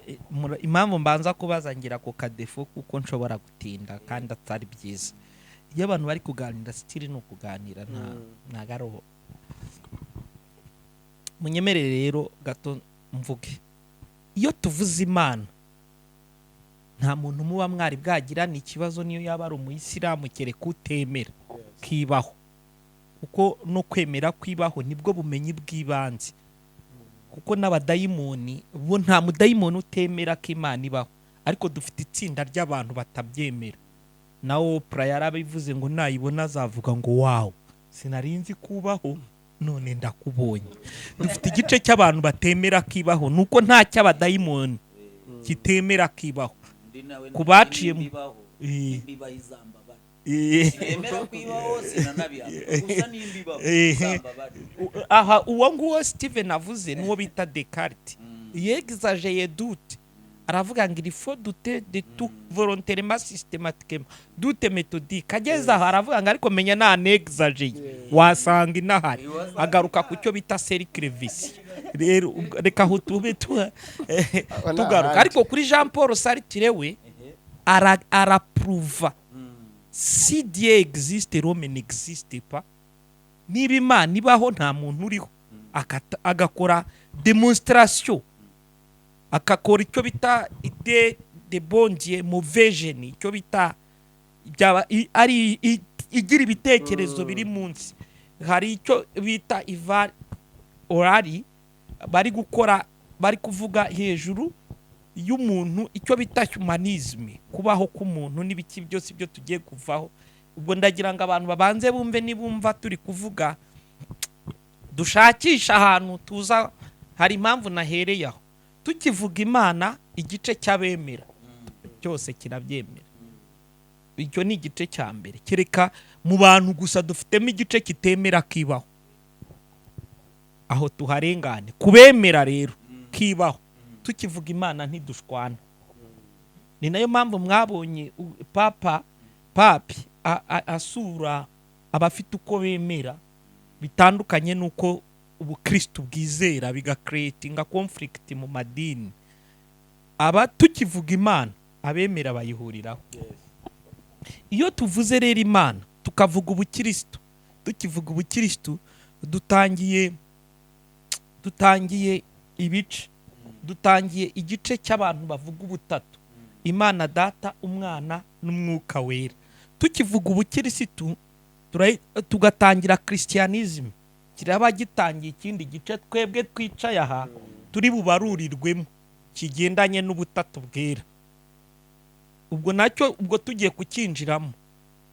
impamvu mbanza kubaza ngira ku kadefo, kuko nshobora gutinda kandi atari byiza. Iyo abantu bari kuganira, sitiri ni ukuganira, ntago ari uwo. Munyemerere rero gato mvuge. Iyo tuvuze Imana, nta muntu muba mwari bwagirana ikibazo, niyo yaba ari umuyisilamu, kereka utemera kibaho, kuko no kwemera kwibaho nibwo bumenyi bw'ibanze, kuko n'abadayimoni bo, nta mudayimoni utemera ko Imana ibaho, ariko dufite itsinda ry'abantu batabyemera. Na Oprah yarabivuze ngo nayibona azavuga ngo wow, sinari nzi kubaho none ndakubonye. Dufite igice cy'abantu batemera kibaho, nuko nta cy'abadayimoni kitemera kibaho. Ku baciye Aha uwo nguwo Steven avuze n'uwo bita Descartes, yexageye doute, aravuga ngo il faut douter de tout volontairement, systématiquement, doute méthodique. Ageze aho aravuga ngo ariko menya nta nexageye, wasanga inahari. Agaruka ku cyo bita cercle vicieux. Rero reka aho tube tugaruka, ariko kuri Jean Paul Sartre we Araprouva si Dieu existe, l'homme n'existe pas. Niba Imana ibaho, nta muntu uriho. Agakora démonstration, agakora icyo bita idée de bon Dieu mauvais génie, icyo bita byaba ari igira ibitekerezo biri munsi. Hari icyo bita Yuval Harari bari gukora, bari kuvuga hejuru y'umuntu, icyo bita humanisme, kubaho k'umuntu n'ibiki byose ibyo tugiye kuvaho. Ubwo ndagira ngo abantu babanze bumve, nibumva turi kuvuga dushakisha ahantu tuza. Hari impamvu nahereye aho. Tukivuga Imana, igice cy'abemera cyose kirabyemera. Icyo ni igice cya mbere. Kereka mu bantu gusa dufitemo igice kitemera kibaho, aho tuharengane. Kubemera rero kibaho, tukivuga Imana ntidushwana. Ni nayo mpamvu mwabonye papa papi asura abafite uko bemera bitandukanye n'uko ubukristu bwizera, bigacreatinga conflict mu madini. Aba tukivuga Imana, abemera bayihuriraho. Iyo tuvuze rero Imana, tukavuga ubukristu, tukivuga ubukristu dutangiye ibice, dutangiye igice cy'abantu bavuga ubutatu, Imana Data, Umwana n'Umwuka Wera. Tukivuga ubukirisitu, tugatangira christianisme, kiraba gitangiye ikindi gice twebwe twicaye aha turi bubarurirwemo, kigendanye n'ubutatu bwera. Ubwo nacyo ubwo tugiye kucyinjiramo,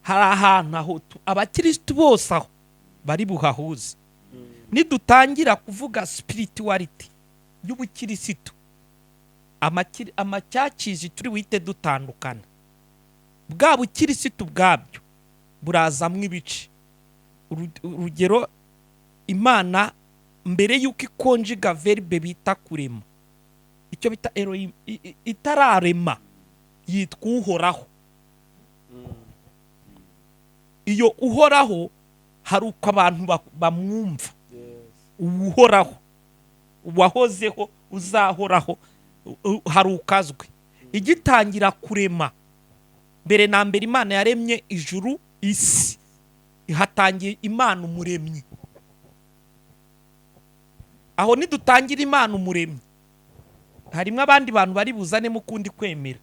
hari ahantu aho abakirisitu bose aho bari buhahuze. Nidutangira kuvuga spirituality y'ubukirisitu, amachurches turi buhite dutandukana. Bwa bukirisitu bwabyo burazamwo ibice. Urugero, Imana mbere y'uko iconjuga verbe bita kurema, icyo bita Elohim, itararema yitwa Uhoraho. Iyo Uhoraho hari uko abantu bamwumva, Uhoraho, uwahozeho, uzahoraho, hari ukazwe. Igitangira kurema, mbere na mbere Imana yaremye ijuru, isi, ihatangiye Imana Umuremyi. Aho nidutangira Imana Umuremyi, harimo abandi bantu bari buzanemo ukundi kwemera,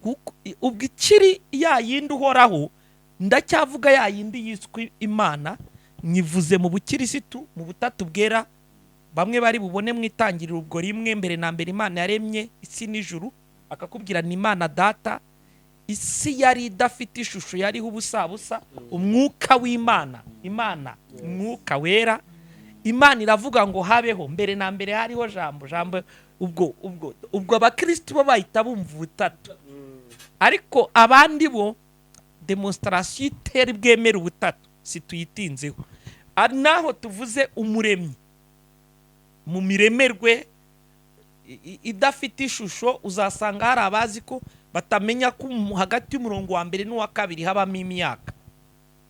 kuko ubwo ikiri ya yindi Uhoraho, ndacyavuga ya yindi yiswe Imana, nyivuze mu bukirisitu, mu butatu bwera. Bamwe bari bubone mu itangiriro ubwo rimwe, mbere na mbere Imana yaremye isi n'ijuru, akakubwira ni Imana Data. Isi yari idafite ishusho, yariho ubusabusa. Umwuka w'Imana, Imana Umwuka Wera, Imana iravuga ngo habeho. Mbere na mbere hariho Jambo. Jambo ubwo abakirisitu bo bahita bumva ubutatu, ariko abandi bo démonstration itera bwemera ubutatu si tuyitinzeho. Ari naho tuvuze Umuremyi mu miremerwe idafite ishusho, uzasanga hari abazi ko batamenya ko hagati y'umurongo wa mbere n'uwa kabiri habamo imyaka,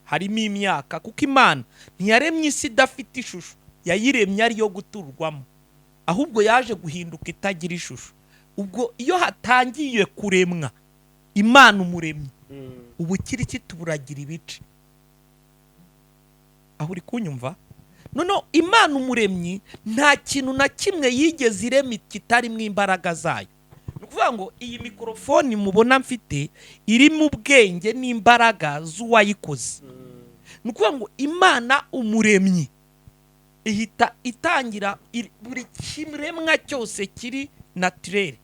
harimo imyaka, kuko Imana ntiyaremye isi idafite ishusho, yayiremye ariyo guturwamo, ahubwo yaje guhinduka itagira ishusho. Ubwo iyo hatangiye kuremwa Imana Umuremyi, ubukirisitu buragira ibice. Aho uri kunyumva? Noneho Imana Umuremyi nta kintu na kimwe yigeze irema kitarimo imbaraga zayo. Ni ukuvuga ngo iyi mikorofoni mubona mfite irimo ubwenge n'imbaraga z'uwayikoze. Ni ukuvuga ngo Imana Umuremyi ihita itangira buri kiremwa cyose kiri naturel,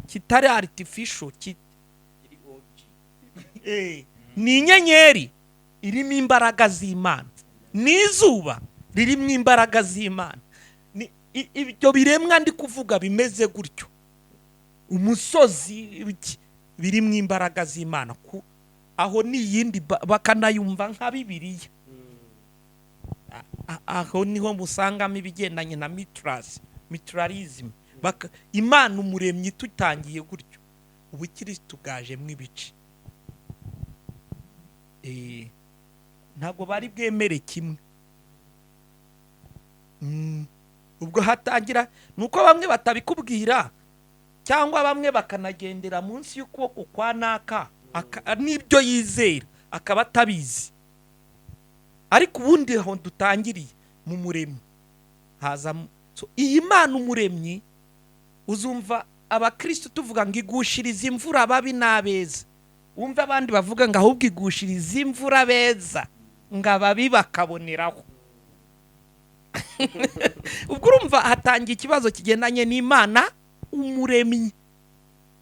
kitari artificial, ni inyenyeri irimo imbaraga z'Imana, ni izuba ririmo imbaraga z'Imana. Ni ibyo biremwa ndi kuvuga bimeze gutyo, umusozi, ibiki, birimo imbaraga z'Imana. Aho ni iyindi bakanayumva nka Bibiliya. Aho niho musangamo ibigendanye na Mithraism. Imana Umuremyi tutangiye gutyo, ubukirisitu bwajemo ibice. Ntabwo bari bwemere kimwe. Ubwo hatangira ni uko bamwe batabikubwira. Cyangwa bamwe bakanagendera munsi y'ukuboko kwa naka n'ibyo yizera akaba atabizi. Ariko ubundi aho dutangiriye mu Muremyi haza. So, iyi Mana Umuremyi, uzumva abakristo tuvuga ngo igushiriza imvura ababi n'abeza, wumva abandi bavuga ngo ahubwo igushiriza imvura abeza, ngo ababi bakaboneraho. Ubwo urumva hatangiye ikibazo kigendanye n'Imana Umuremyi.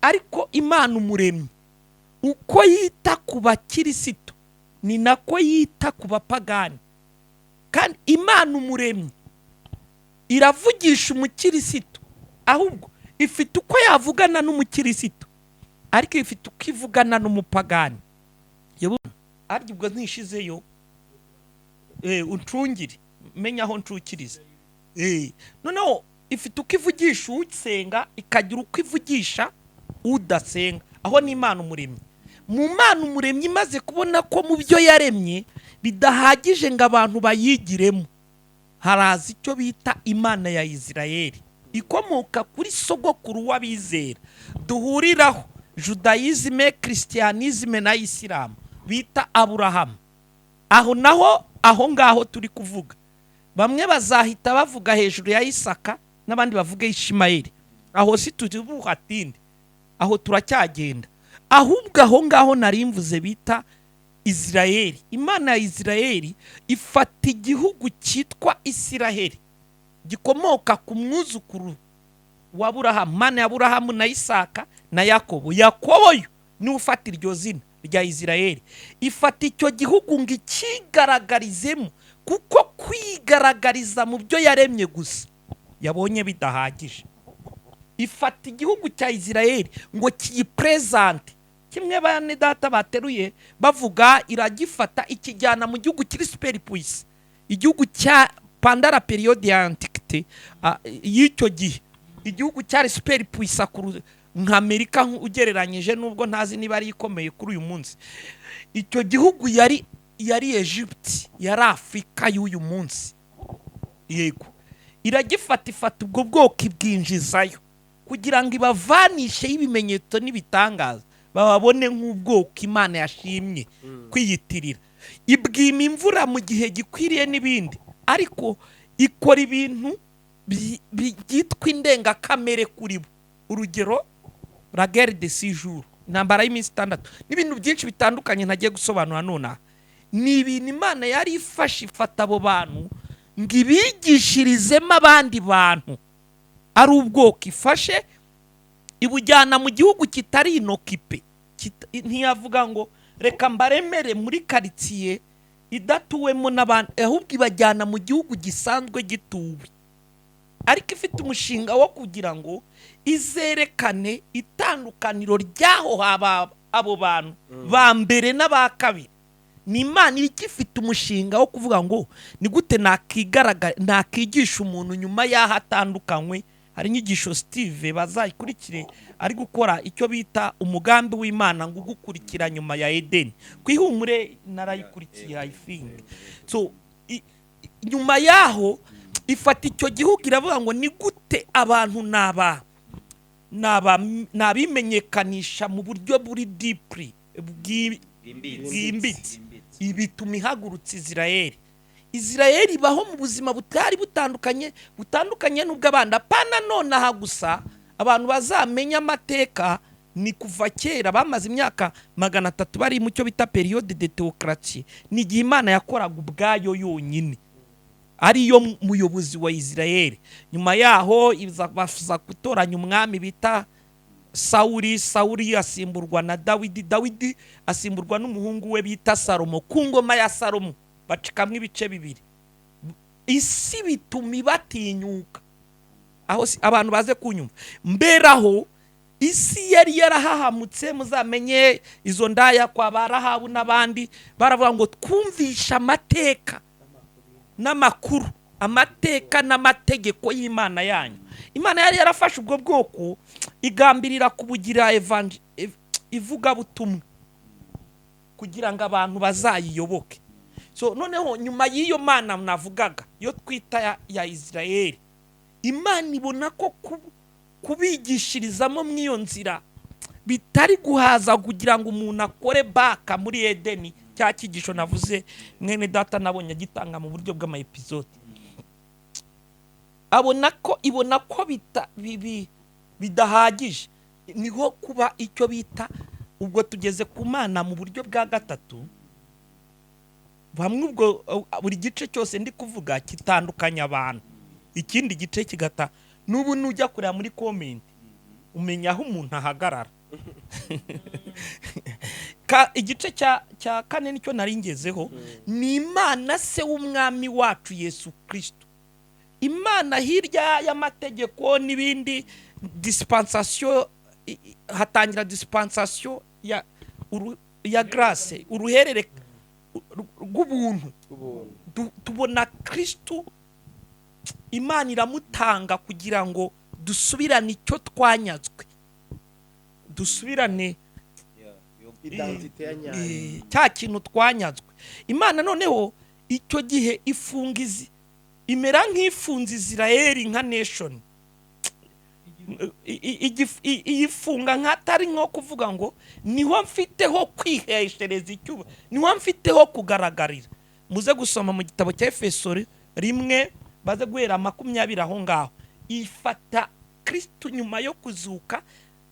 Ariko Imana Umuremyi, uko yita ku bakirisito ni nako yita ku bapagani. Kandi Imana Umuremyi iravugisha umukirisito, ahubwo ifite uko yavugana n'umukirisito, ariko ifite uko ivugana n'umupagani. Arya ubwo ntishizeyo, uncungire menya aho ncukiriza. Noneho ifite uko ivugisha usenga, ikagira uko ivugisha udasenga. Aho ni Imana Umuremyi. Mu Mana Umuremyi, imaze kubona ko mu byo yaremye bidahagije ngo abantu bayigiremo, haraza icyo bita Imana ya Isirayeli, ikomoka kuri sogokuru w'abizera duhuriraho, judaïsme, christianisme na isilamu, bita Aburahamu. Aho naho, aho ngaho turi kuvuga, bamwe bazahita bavuga hejuru ya Isaka n'abandi bavuge Ishimayeli. Aho si tubuhatinde, aho turacyagenda. Ahubwo aho ngaho nari mvuze bita Isirayeli, Imana ya Isirayeli ifata igihugu cyitwa Isiraheli gikomoka ku mwuzukuru wa Burahamu, Mana ya Burahamu na Isaka na Yakobo. Yakobo yo niwe ufata iryo zina rya Isirayeli. Ifata icyo gihugu ngo ikigaragarizemo, kuko kwigaragariza mu byo yaremye gusa yabonye bidahagije. Ifata igihugu cya Isirayeli ngo kiyipresente, kimwe bane data bateruye bavuga. Iragifata ikijyana mu gihugu kiri super puissant, igihugu cya pendant la période ya antiquité y'icyo gihe, igihugu cyari super puissant nka Amerika ugereranyije, nubwo ntazi niba ari ikomeye kuri uyu munsi. Icyo gihugu yari Egypte, yari Afurika y'uyu munsi. Yego, iragifata, ifata ubwo bwoko ibwinjizayo kugira ngo ibavanishe ibimenyetso n'ibitangaza, bababone nk'ubwoko Imana yashimye kwiyitirira. Ibwima imvura mu gihe gikwiriye n'ibindi, ariko ikora ibintu byitwa indengakamere kuri bo. Urugero, la guerre de 6 jours, intambara y'iminsi 6, n'ibintu byinshi bitandukanye ntagiye gusobanura nonaha. Ni ibintu Imana yari ifashe, ifata abo bantu ngo ibigishirizemo abandi bantu, ari ubwoko ifashe ibujyana mu gihugu kitari inoccupé. Ntiyavuga ngo reka mbaremere muri karitsiye idatuwemo n'abandi, ahubwo ibajyana mu gihugu gisanzwe gituwe, ariko ifite umushinga wo kugira ngo izerekane itandukaniro ry'aho haba abo bantu ba mbere n'aba kabiri. Ni Imana igifite umushinga wo kuvuga ngo ni gute nakigisha umuntu nyuma y'aho atandukanywe. Hari inyigisho Steve bazayikurikire, ari gukora icyo bita umugambi w'Imana ngo ugukurikira nyuma ya Edeni. Ku Ihumure narayikurikiye, I think so. Nyuma y'aho ifata icyo gihugu, iravuga ngo ni gute abantu nabimenyekanisha mu buryo buri deeply, bwimbitse. Bituma ihagurutsa Isirayeli. Isirayeli ibaho mu buzima butari butandukanye n'ubw'abandi. Apana nonaha gusa, abantu bazamenya amateka, ni kuva kera bamaze imyaka 300 bari mu cyo bita période de théocratie. Ni igihe Imana yakoraga ubwayo yonyine, ariyo muyobozi wa Isirayeli. Nyuma yaho baza gutoranya umwami bita Sawuri. Sawuri asimburwa na Dawidi, Dawidi asimburwa n'umuhungu we bita Salomo. Ku ngoma ya Salomo bacikamwo ibice bibiri, isi bituma ibatinyuka. Aho abantu baze kunyumva, mberaho isi yari yarahahamutse. Muzamenye izo ndaya kwa ba Rahabu n'abandi, baravuga ngo twumvishe amateka n'amakuru, amateka n'amategeko y'Imana yanyu. Imana yari yarafashe ubwo bwoko, igambirira kubugira ivugabutumwa kugira ngo abantu bazayiyoboke. So noneho nyuma y'iyo mana navugaga, yo twita ya Isirayeli, Imana ibona ko Kubigishirizamo mw'iyo nzira bitari guhaza kugira ngo umuntu akore back muri Edeni. Cya cyigisho navuze, mwene data nabonye agitanga mu buryo bw'ama episode, abona ko ibona ko bidahagije. Niho kuba icyo bita, ubwo tugeze ku Mana mu buryo bwa gatatu. Bamwe ubwo buri gice cyose ndi kuvuga kitandukanya abantu, ikindi gice kigata. N'ubu nujya kureba muri comment umenya aho umuntu ahagarara. Igice cya kane nicyo nari ngezeho, ni Imana se w'Umwami wacu Yesu Kirisito. Imana hirya y'amategeko n'ibindi, dispensation, hatangira dispensation ya grâce, uruherere rw'ubuntu. Tubona Kirisitu, Imana iramutanga kugira ngo dusubirane icyo twanyazwe, dusubirane identité ya nyayo. Cya kintu twanyazwe. Imana noneho icyo gihe ifunga izi, imera nk'ifunze Isirayeli nka nation. Iyifunga nk'atari nko kuvuga ngo niho mfiteho kwiheshereza icyuba, niho mfiteho kugaragarira. Muze gusoma mu gitabo cya Efeso 1, baze guhera 20 aho ngaho. Ifata Kirisitu nyuma yo kuzuka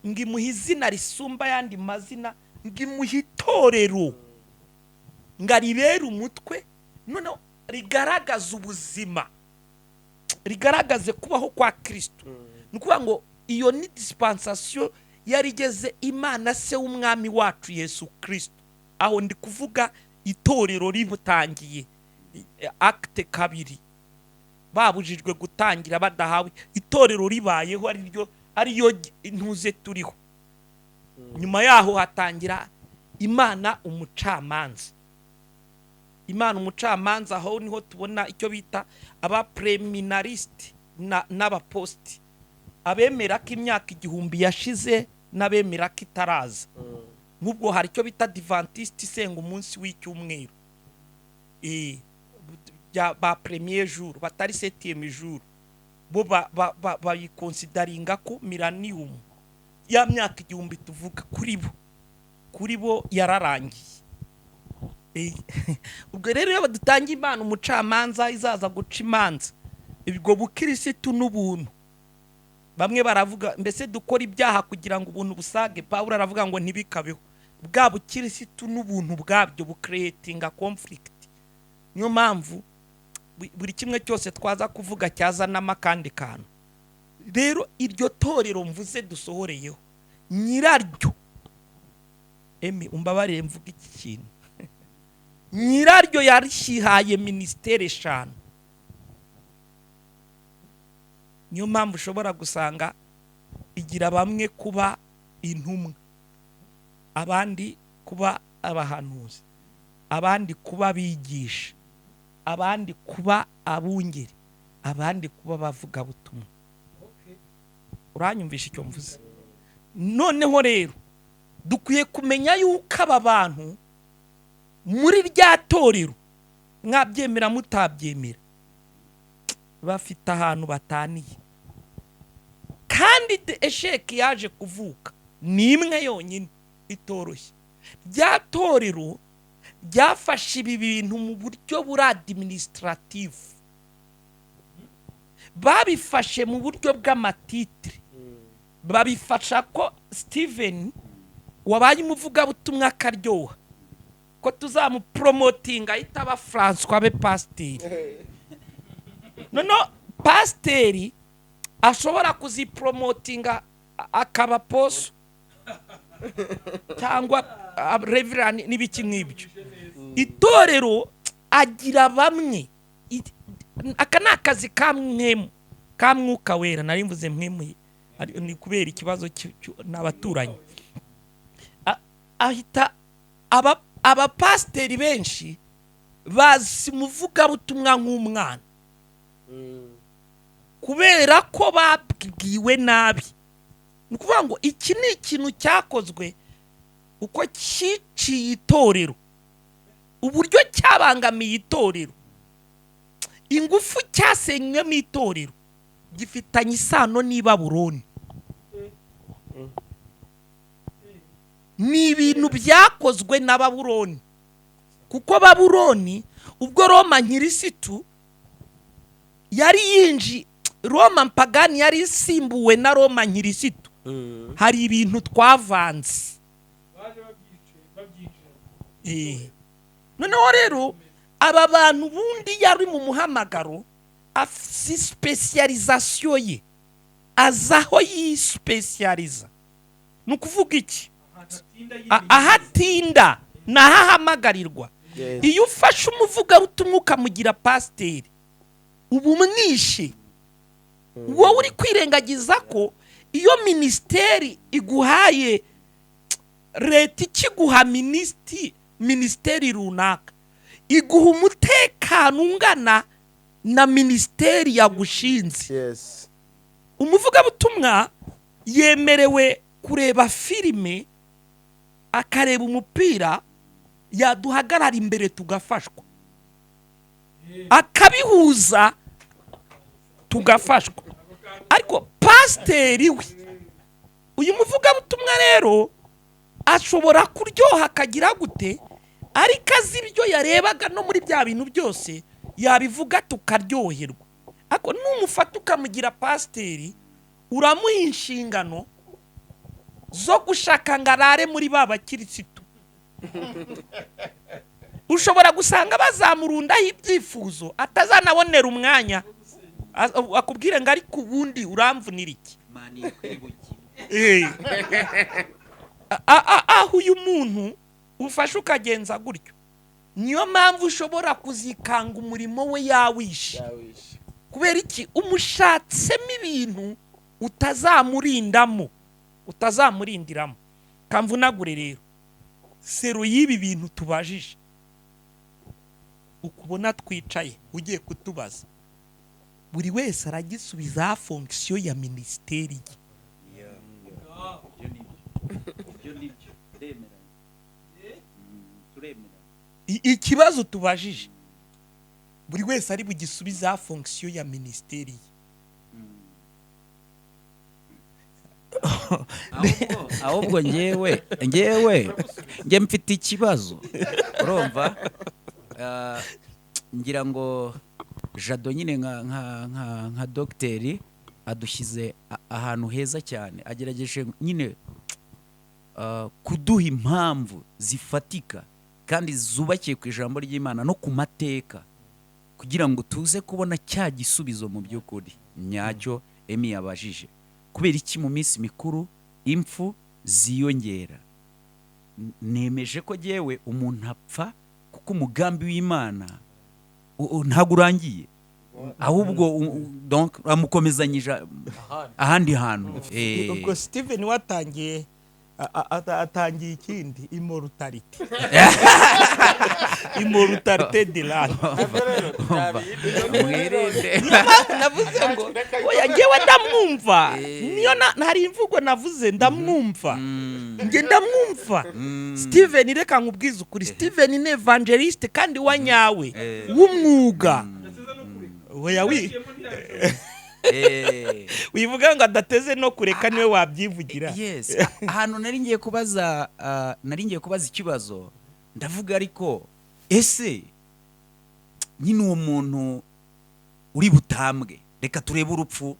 ngo imuhe izina risumba ayandi mazina, ngo imuhe itorero ngo aribere umutwe, noneho rigaragaza ubuzima, rigaragaze kubaho kwa Kirisitu. Ni ukuvuga ngo iyo ni dispensation yari igeze, Imana se w'Umwami wacu Yesu Kirisito. Aho ndi kuvuga itorero ributangiye, Acte 2, babujijwe gutangira badahawe itorero, ribayeho ariryo ariyo ntuze turiho. Nyuma yaho hatangira Imana umucamanza. Imana umucamanza, aho niho tubona icyo bita abapremillénariste n'abapost, abemera ko imyaka 1000 yashize n'abemera ko itaraza. Nk'ubwo hari icyo bita Adventiste isenga umunsi w'icyumweru, ba premier jour, batari septième jour. Bo bayiconsideringa ko millennium, ya myaka 1000 tuvuga, kuri bo yararangiye. Ubwo rero iyo badutangiye Imana umucamanza izaza guca imanza, ubwo bukirisitu n'ubuntu, bamwe baravuga mbese dukora ibyaha kugira ngo ubuntu busage. Pawulo aravuga ngo ntibikabeho. Bwa bukirisitu n'ubuntu bwabyo bucreatinga conflict. Niyo mpamvu buri kimwe cyose twaza kuvuga cyazanamo akandi kantu. Rero iryo torero mvuze dusohoreyeho, nyiraryo, emi umbabarire mvuga iki kintu, nyiraryo yarishihaye minisiteri eshanu. Niyo mpamvu ushobora gusanga igira bamwe kuba intumwa, abandi kuba abahanuzi, abandi kuba abigisha, abandi kuba abungeri, abandi kuba abavugabutumwa. Uranyumvisha icyo mvuze? Noneho rero dukwiye kumenya yuko aba bantu muri rya torero, mwabyemera mutabyemera, bafite ahantu bataniye. Kandi échec yaje kuvuka ni imwe yonyine itoroshye. Rya torero ryafashe ibi bintu mu buryo buri administrative, babifashe mu buryo bw'amatitre, babifasha ko Steven wabaye umuvugabutumwa akaryoha, ko tuzamupromotinga ahita aba Francois, abe pasiteri. Noneho pasiteri ashobora kuzipromotinga akaba apostle cyangwa reverend n'ibiki nk'ibyo. Itorero agira bamwe, aka ni akazi ka mwemu, ka Mwuka Wera. Nari mvuze mwemu ni kubera ikibazo n'abaturanyi. Ahita abapasiteri benshi bazi umuvugabutumwa nk'umwana kubera ko babwiwe nabi. Ni ukuvuga ngo iki ni ikintu cyakozwe uko cyiciye itorero, uburyo cyabangamiye itorero, ingufu cyasenywemo itorero, gifitanye isano n'i Baburoni. Ni ibintu byakozwe na Babuloni, kuko Babuloni ubwo Roma nkirisitu yari yinji, Roma mpagani yari isimbuwe na Roma nkirisitu, hari ibintu twavanze. Noneho rero aba bantu ubundi yari mu muhamagaro, afite spécialisation ye, azi aho yisipesiyariza. Ni ukuvuga iki? Aho atinda ni aho ahamagarirwa. Iyo ufashe umuvugabutumwa ukamugira pasiteri, uba umwishe. Wowe uri kwirengagiza ko iyo minisiteri iguhaye, leta ikiguha minisiteri runaka, iguha umutekano ungana na minisiteri yagushinze. Umuvugabutumwa yemerewe kureba filime, akareba umupira, yaduhagarara imbere tugafashwa, akabihuza tugafashwa. Ariko pasiteri we, uyu muvugabutumwa rero ashobora kuryoha akagira gute, ariko azi ibyo yarebaga no muri bya bintu byose yabivuga tukaryoherwa. Ariko numufata ukamugira pasiteri, uramuha inshingano zo gushaka ngo arare muri ba bakirisitu. Ushobora gusanga bazamurundaho ibyifuzo atazanabonera umwanya, akubwire ngo: "Ariko ubundi uramvunira iki?" Aho uyu muntu ufashe ukagenza gutyo, niyo mpamvu ushobora kuzikanga umurimo we yawishe. Kubera iki? Umushatsemo ibintu utazamurindamo, utazamurindiramo. Kamvunagure rero sero y'ibi bintu tubajije. Ukubona twicaye ugiye kutubaza, buri wese aragisubiza fonction ya minisiteri ye. Ibyo ni byo, turemeranya. Turemeranya. Ikibazo tubajije, buri wese ari bugisubiza fonction ya minisiteri ye. Ahubwo ngewe nge mfite ikibazo, urumva. Ngira ngo Jado nyine nka dogiteri adushyize ahantu heza cyane, agerageje nyine kuduha impamvu zifatika kandi zubakiye ku ijambo ry'Imana no ku mateka, kugira ngo tuze kubona cya gisubizo mu by'ukuri nyacyo Emi yabajije: kubera iki mu minsi mikuru impfu ziyongera? Nemeje ko jyewe umuntu apfa kuko umugambi w'Imana ntabwo urangiye, ahubwo donc amukomezanyije ahandi hantu. Ubwo Steven watangiye atangiye ikindi, immortalité de l'âme. Mwirinde. Niyo mpamvu navuze ngo oya, ngewe ndamwumva. Niyo hari imvugo navuze, ndamwumva, nge ndamwumva Steven. Reka nkubwize ukuri, Steven ni évangéliste kandi wa nyawe, w'umwuga. Oya, wi wivuga ngo adateze no kureka, niwe wabyivugira. Yes, ahantu nari ngiye kubaza, nari ngiye kubaza ikibazo, ndavuga: ariko ese nyine uwo muntu uri butambwe, reka turebe urupfu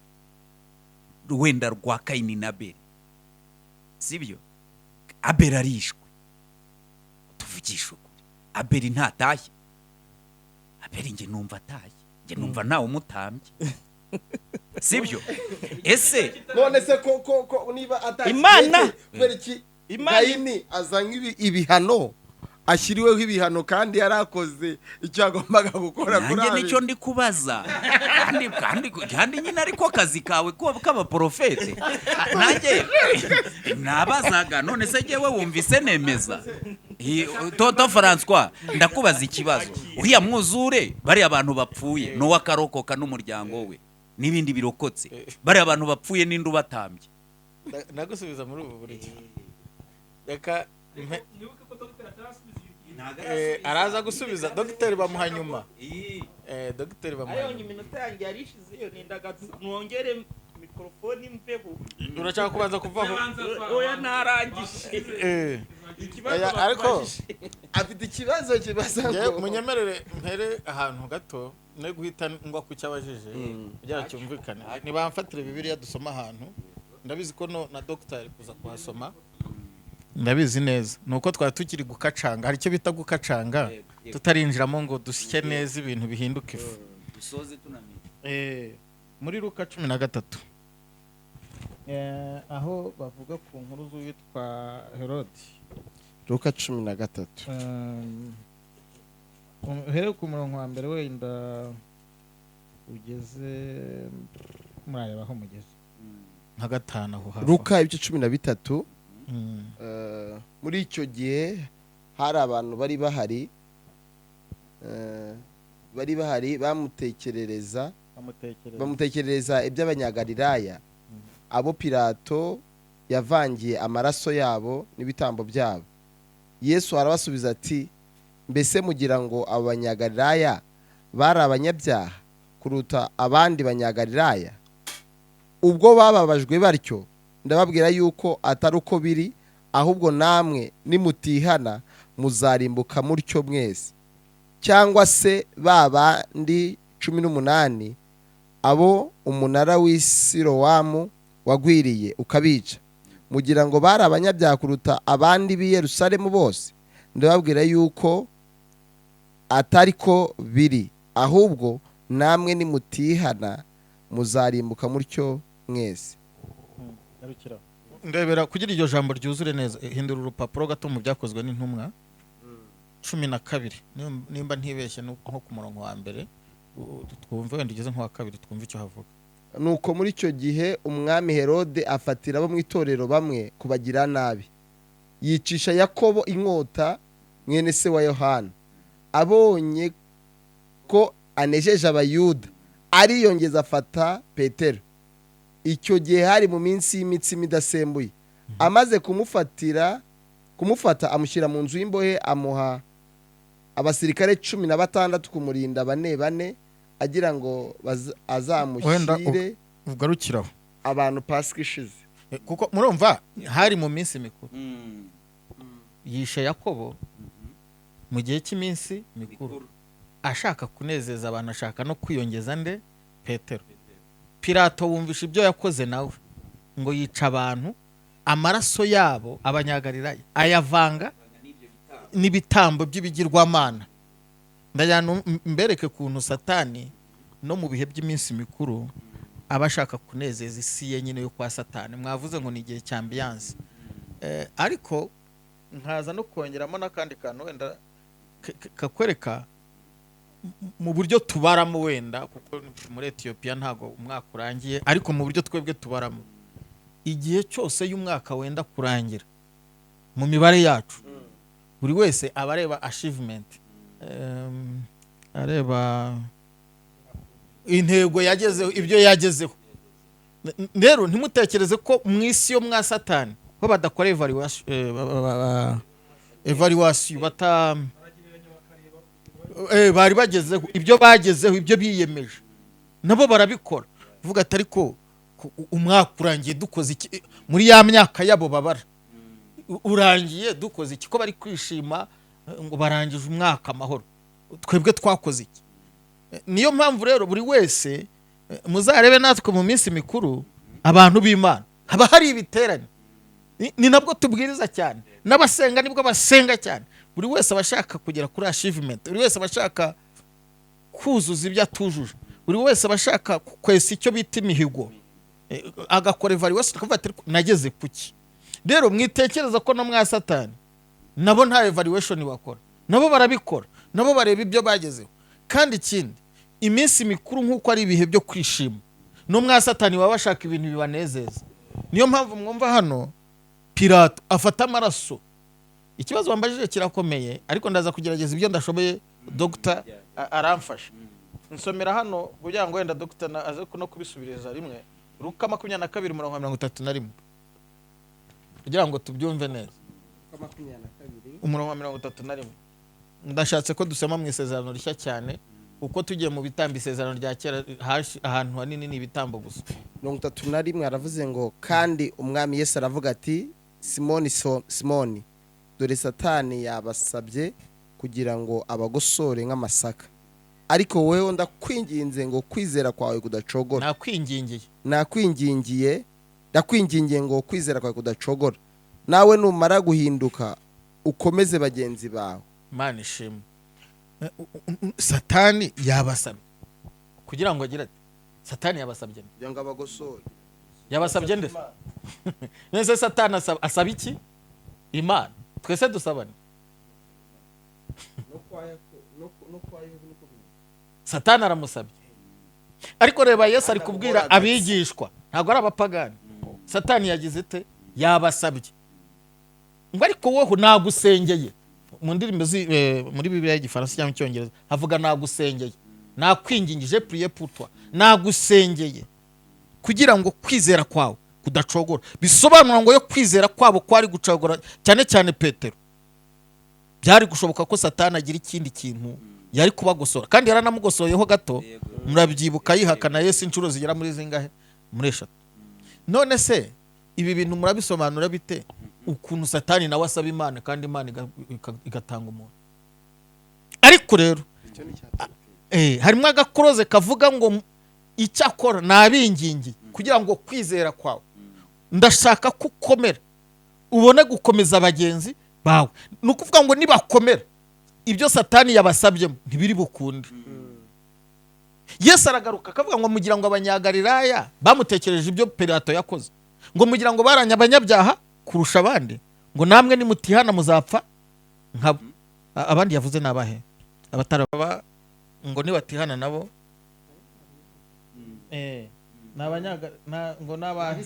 wenda rwa Kayini na Abeli, sibyo? Abeli arishwe, tuvugishe ukuri, Abeli ntatashye. Abeli njye numva atashye, njye numva ntawe umutambye, sibyo? Ese None se ko niba atashye, kubera iki Kayini azanye ibihano, ashyiriweho ibihano kandi yarakoze icyo yagombaga gukora kuri Nanjye Abeli? nicyo ndi kubaza, kandi nyine ariko akazi kawe k'abaporofete, nanjye nabazaga. None se jyewe wumvise nemeza? Toto Francois, ndakubaza ikibazo: uriya mwuzure, bariya abantu bapfuye, Nowa akarokoka n'umuryango we n'ibindi birokotse, bariya abantu bapfuye ninde ubatambye? Ndagusubiza muri ubu buryo. Reka araza gusubiza, dogiteri bamuha nyuma. Dogiteri bamuha Ayo nyuma. Iminota yanjye yarishize, iyo nendaga mwongere. Mikorofone imveho. Urashaka kubanza kuvaho? Oya, narangije. Ikibazo Oya, ariko bakubajije. Afite ikibazo kibaza Njye ngo munyemerere mpere ahantu gato no guhita ngwa ku cyo abajije kugira ngo cyumvikane. Ntibamfatire Bibiliya dusoma ahantu, ndabizi ko no na dogiteri kuza kuhasoma, ndabizi neza. Ni uko twari tukiri gukacanga, hari icyo bita gukacanga, tutarinjiramo ngo dusye neza ibintu bihinduka ifu. Dusoze tunamenye. Muri Luka 13, aho bavuga ku nkuru z'uwitwa Herodi. Luka 13. Uhere ku murongo wa mbere, wenda ugeze, murareba aho mugeze nka gatanu aho hafi. Luka ibice 13. Muri icyo gihe hari abantu bari bahari bamutekerereza bamutekereza bamutekerereza iby'Abanyagalilaya, abo Pilato yavangiye amaraso yabo n'ibitambo byabo. Yesu arabasubiza ati: "Mbese mugira ngo abo Banyagalilaya bari abanyabyaha kuruta abandi Banyagalilaya ubwo bababajwe batyo? Ndababwira yuko atari uko biri, ahubwo namwe nimutihana muzarimbuka mutyo mwese. Cyangwa se ba bandi 18 abo umunara w'i Silowamu wagwiriye ukabica, mugira ngo bari abanyabyaha kuruta abandi b'i Yerusalemu bose? Ndababwira yuko atari ko biri, ahubwo namwe nimutihana muzarimbuka mutyo mwese." Ndebera kugira iryo jambo ryuzure neza. Hindura urupapuro gato mu Byakozwe n'Intumwa 12, nimba ntibeshye, ni nko ku murongo wa mbere, twumve, wenda ugeze nk'uwa kabiri, twumve icyo havuga. Nuko muri icyo gihe umwami Herode afatira abo mu itorero bamwe kubagira nabi, yicisha Yakobo inkota, mwene se wa Yohana. Abonye ko anejeje Abayuda, ariyongeza afata Petero. Icyo gihe hari mu minsi y'imitsima idasembuye. Amaze kumufata, amushyira mu nzu y'imbohe, amuha abasirikare 16 kumurinda bane bane, agira ngo azamushyire Ugarukiraho. abantu Pasika ishize. Kuko murumva hari mu minsi mikuru, yishe Yakobo mu gihe cy'iminsi mikuru, ashaka kunezeza abantu, ashaka no kwiyongeza nde? Petero. Pilato wumvisha ibyo yakoze nawe, ngo yica abantu, amaraso yabo Abanyagalilaya ayavanga n'ibitambo by'ibigirwamana. Ndajyana mbereke ukuntu Satani no mu bihe by'iminsi mikuru aba ashaka kunezeza isi ye nyine yo kwa Satani. Mwavuze ngo ni igihe cya ambiance, ariko nkaza no kongeramo n'akandi kantu wenda kakwereka mu buryo tubaramo, wenda kuko muri Etiyopiya ntabwo umwaka urangiye, ariko mu buryo twebwe tubaramo, igihe cyose y'umwaka wenda kurangira mu mibare yacu, buri wese aba areba achievement, areba intego yagezeho, ibyo yagezeho. Rero ntimutekereze ko mu isi yo mwa Satani ko badakora evaluation, evaluation bata bari bagezeho, ibyo bagezeho, ibyo biyemeje, nabo barabikora. Vuga ati: "Ariko umwaka urangiye dukoze iki?" Muri ya myaka yabo babara, urangiye dukoze iki? Ko bari kwishima ngo barangije umwaka amahoro, twebwe twakoze iki? Niyo mpamvu rero buri wese, muzarebe natwe mu minsi mikuru abantu b'Imana haba hari ibiterane. Ni nabwo tubwiriza cyane, n'abasenga nibwo basenga cyane. Buri wese aba ashaka kugera kuri achievement, buri wese aba ashaka kuzuza ibyo atujuje, buri wese aba ashaka kwesa icyo bita imihigo, agakora evaluation, akavuga ati: "Ariko nageze kuki?" Rero mwitekereza ko no mwa Satani nabo nta evaluation bakora, nabo barabikora, nabo bareba ibyo bagezeho. Kandi ikindi, iminsi mikuru nk'uko ari ibihe byo kwishima, no mwa Satani baba bashaka ibintu bibanezeza. Niyo mpamvu mwumva hano Pilato afata amaraso. Ikibazo wambajije kirakomeye, ariko ndaza kugerageza ibyo ndashoboye, dogita aramfasha. Nsomera hano kugira ngo wenda dogita aze no kubisubiriza rimwe. Luka 22, umurongo wa 31, kugira ngo tubyumve neza. Umurongo wa 31. Ndashatse ko dusoma mu Isezerano Rishya cyane, kuko tugiye mu bitambo, Isezerano rya Kera ahantu hanini ni ibitambo gusa. 31 aravuze ngo: "Kandi Umwami Yesu aravuga ati: Simoni, Simoni, dore Satani yabasabye kugira ngo abagosore nk'amasaka, ariko wowe ndakwinginze ngo kwizera kwawe kudacogora." Nakwingingiye. Nakwingingiye, ndakwingingiye ngo kwizera kwawe kudacogora, nawe numara guhinduka ukomeze bagenzi bawe. Imana ishimwe. Satani yabasabye kugira ngo agire ati: Satani yabasabye nde? Kugira ngo abagosore. Yabasabye nde nese? Satani asaba iki Imana? Twese dusabane. Satani aramusabye, ariko reba, Yesu ari kubwira abigishwa, ntabwo ari abapagani. Satani yagize ite? Yabasabye ngo: "Ariko wowe nagusengeye." Mu ndirimbo muri Bibiliya y'Igifaransa cyangwa Icyongereza havuga: "Nagusengeye, nakwingingije, prié pour toi, nagusengeye kugira ngo kwizera kwawe kudacogora." Bisobanura ngo yo kwizera kwabo kwari gucogora, cyane cyane Petero, byari gushoboka ko Satani agira ikindi kintu yari kubagosora, kandi yaranamugosoyeho gato. Murabyibuka, yihakana Yesu inshuro zigera muri zingahe? Muri eshatu. None se ibi bintu murabisobanura bite, ukuntu Satani nawe asaba Imana kandi Imana igatanga umuntu? Ariko rero harimo agakoroze kavuga ngo: "Icyakora nabingingiye kugira ngo kwizera kwawe, ndashaka ko ukomera, ubone gukomeza bagenzi bawe." Ni ukuvuga ngo nibakomera, ibyo Satani yabasabyemo ntibiri bukunde. Yesu aragaruka akavuga ngo: "Mugira ngo Abanyagalilaya bamutekereje ibyo Pilato yakoze, ngo mugira ngo baranye abanyabyaha kurusha abandi? Ngo namwe nimutihana muzapfa nkabo." Abandi yavuze ni abahe? Abataraba ngo nibatihana nabo ni ngo ni abahe?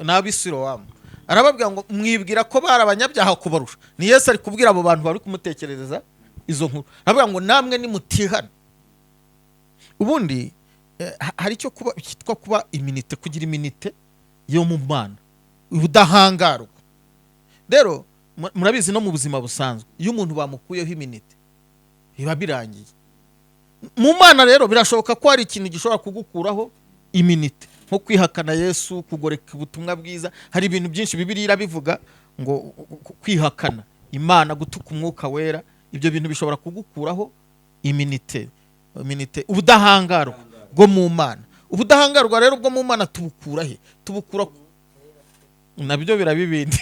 Ni Abisirowamu. Arababwira ngo: "Mwibwira ko bari abanyabyaha kubarusha?" Ni Yesu ari kubwira abo bantu bari kumutekerereza izo nkuru. Aravuga ngo: "Namwe nimutihana." Ubundi hari icyo kuba cyitwa kuba immunité, kugira immunité yo mu Mana, ubudahangarwa. Rero murabizi, no mu buzima busanzwe, iyo umuntu bamukuyeho immunité biba birangiye. Mu Mana rero birashoboka ko hari ikintu gishobora kugukuraho immunité, nko kwihakana Yesu, kugoreka ubutumwa bwiza. Hari ibintu byinshi Bibiliya irabivuga ngo kwihakana Imana, gutuka Umwuka Wera, ibyo bintu bishobora kugukuraho immunité. Immunité, ubudahangarwa bwo mu Mana. Ubudahangarwa rero bwo mu Mana tubukura he? Tubukura nabyo birabibindi.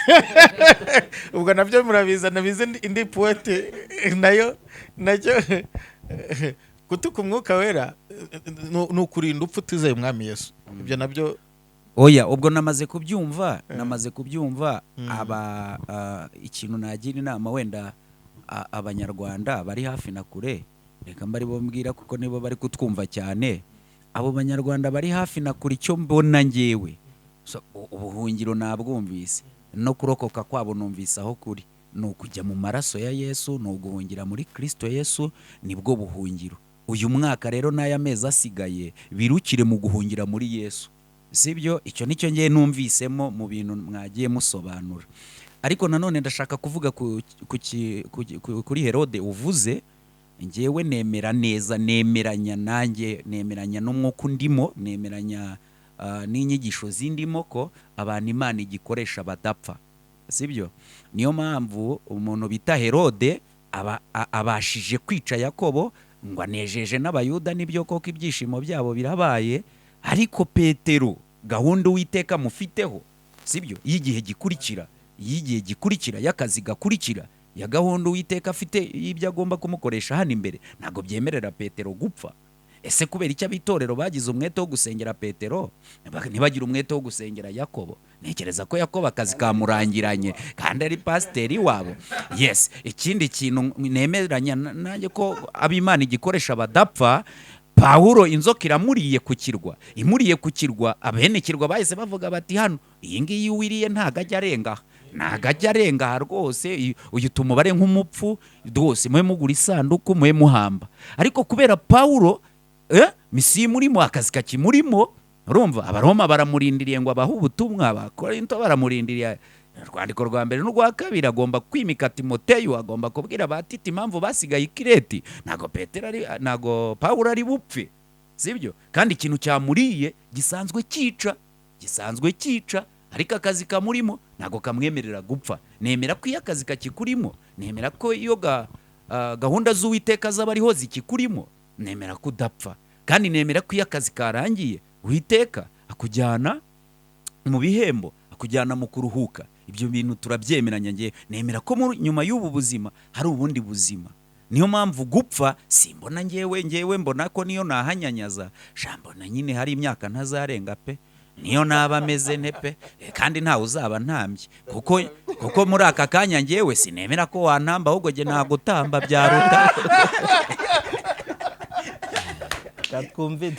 Ubwo nabyo murabizana, bize indi point nayo. Nacyo gutuka Umwuka Wera ni ukurinda upfa utizeye Umwami Yesu, ibyo nabyo. Oya, ubwo namaze kubyumva, namaze kubyumva. Aba ikintu nagira inama wenda Abanyarwanda bari hafi na kure, reka mbari bo mbwira kuko nibo bari kutwumva cyane. Abo Banyarwanda bari hafi na kure, icyo mbona ngewe, so, ubuhungiro nabwumvise, no kurokoka kwabo numvise aho kuri, ni ukujya mu maraso ya Yesu, ni uguhungira muri Kristo Yesu, nibwo buhungiro. Uyu mwaka rero n'aya mezi asigaye birukire mu guhungira muri Yesu, sibyo? Icyo nicyo ngiye numvisemo mu bintu mwagiye musobanura. Ariko nanone ndashaka kuvuga kuri Herode uvuze. Ngewe nemera neza, nemeranya nanjye, nemeranya n'umwuka undimo, nemeranya n'inyigisho zindimo ko abantu Imana igikoresha badapfa, sibyo? Niyo mpamvu umuntu bita Herode aba abashije kwica Yakobo, ngo anejeje n'Abayuda, nibyo koko, ibyishimo byabo birabaye. Ariko Petero, gahunda Uwiteka mufiteho, sibyo, y'igihe gikurikira, y'igihe gikurikira, y'akazi gakurikira, ya gahunda Uwiteka afite y'ibyo agomba kumukoresha hano imbere, ntabwo byemerera Petero gupfa. Ese kubera icyo abitorero bagize umwete wo gusengera Petero, ntibagire umwete wo gusengera Yakobo? Ntekereza ko Yakobo akazi kamurangiranye kandi ari pasiteri wabo. Yes, ikindi kintu nemeranya nanjye ko ab'Imana igikoresha badapfa: Pawulo inzoka iramuriye ku kirwa. Imuriye ku kirwa, abenekirwa bahise bavuga bati: "Hano iyi ngiyi wiriye ntago ajya arenga aha, ntago ajya arenga aha rwose. Uyu tumubare nk'umupfu rwose, mube mugura isanduku mube muhamba." Ariko kubera Pawulo misiyo imurimo, akazi kakimurimo, urumva Abaroma baramurindiriye ngo abahe ubutumwa, Abakorinto baramurindiriye urwandiko rwa mbere n'urwa kabiri, agomba kwimika Timoteyo, agomba kubwira ba Tito impamvu basigaye i Kireti. Ntago Petero ari, ntago Pawulo ari bupfe, sibyo? Kandi ikintu cyamuriye gisanzwe cyica. Gisanzwe cyica, ariko akazi kamurimo ntabwo kamwemerera gupfa. Nemera ko iyo akazi kakikurimo, nemera ko iyo gahunda z'Uwiteka z'abariho zikikurimo, nemera ko udapfa. Kandi nemera ko iyo akazi karangiye, Uwiteka akujyana mu bihembo, akujyana mu kuruhuka. Ibyo bintu turabyemeranya. Ngewe nemera ko nyuma y'ubu buzima hari ubundi buzima. Niyo mpamvu gupfa simbona ngewe mbona ko niyo nahanyanyaza sha, mbona nyine hari imyaka ntazarenga pe, niyo naba meze nte pe. Kandi ntawe uzaba ntambye, kuko muri aka kanya ngewe sinemera ko wantamba, ahubwo jye nagutamba byaruta. Twumve.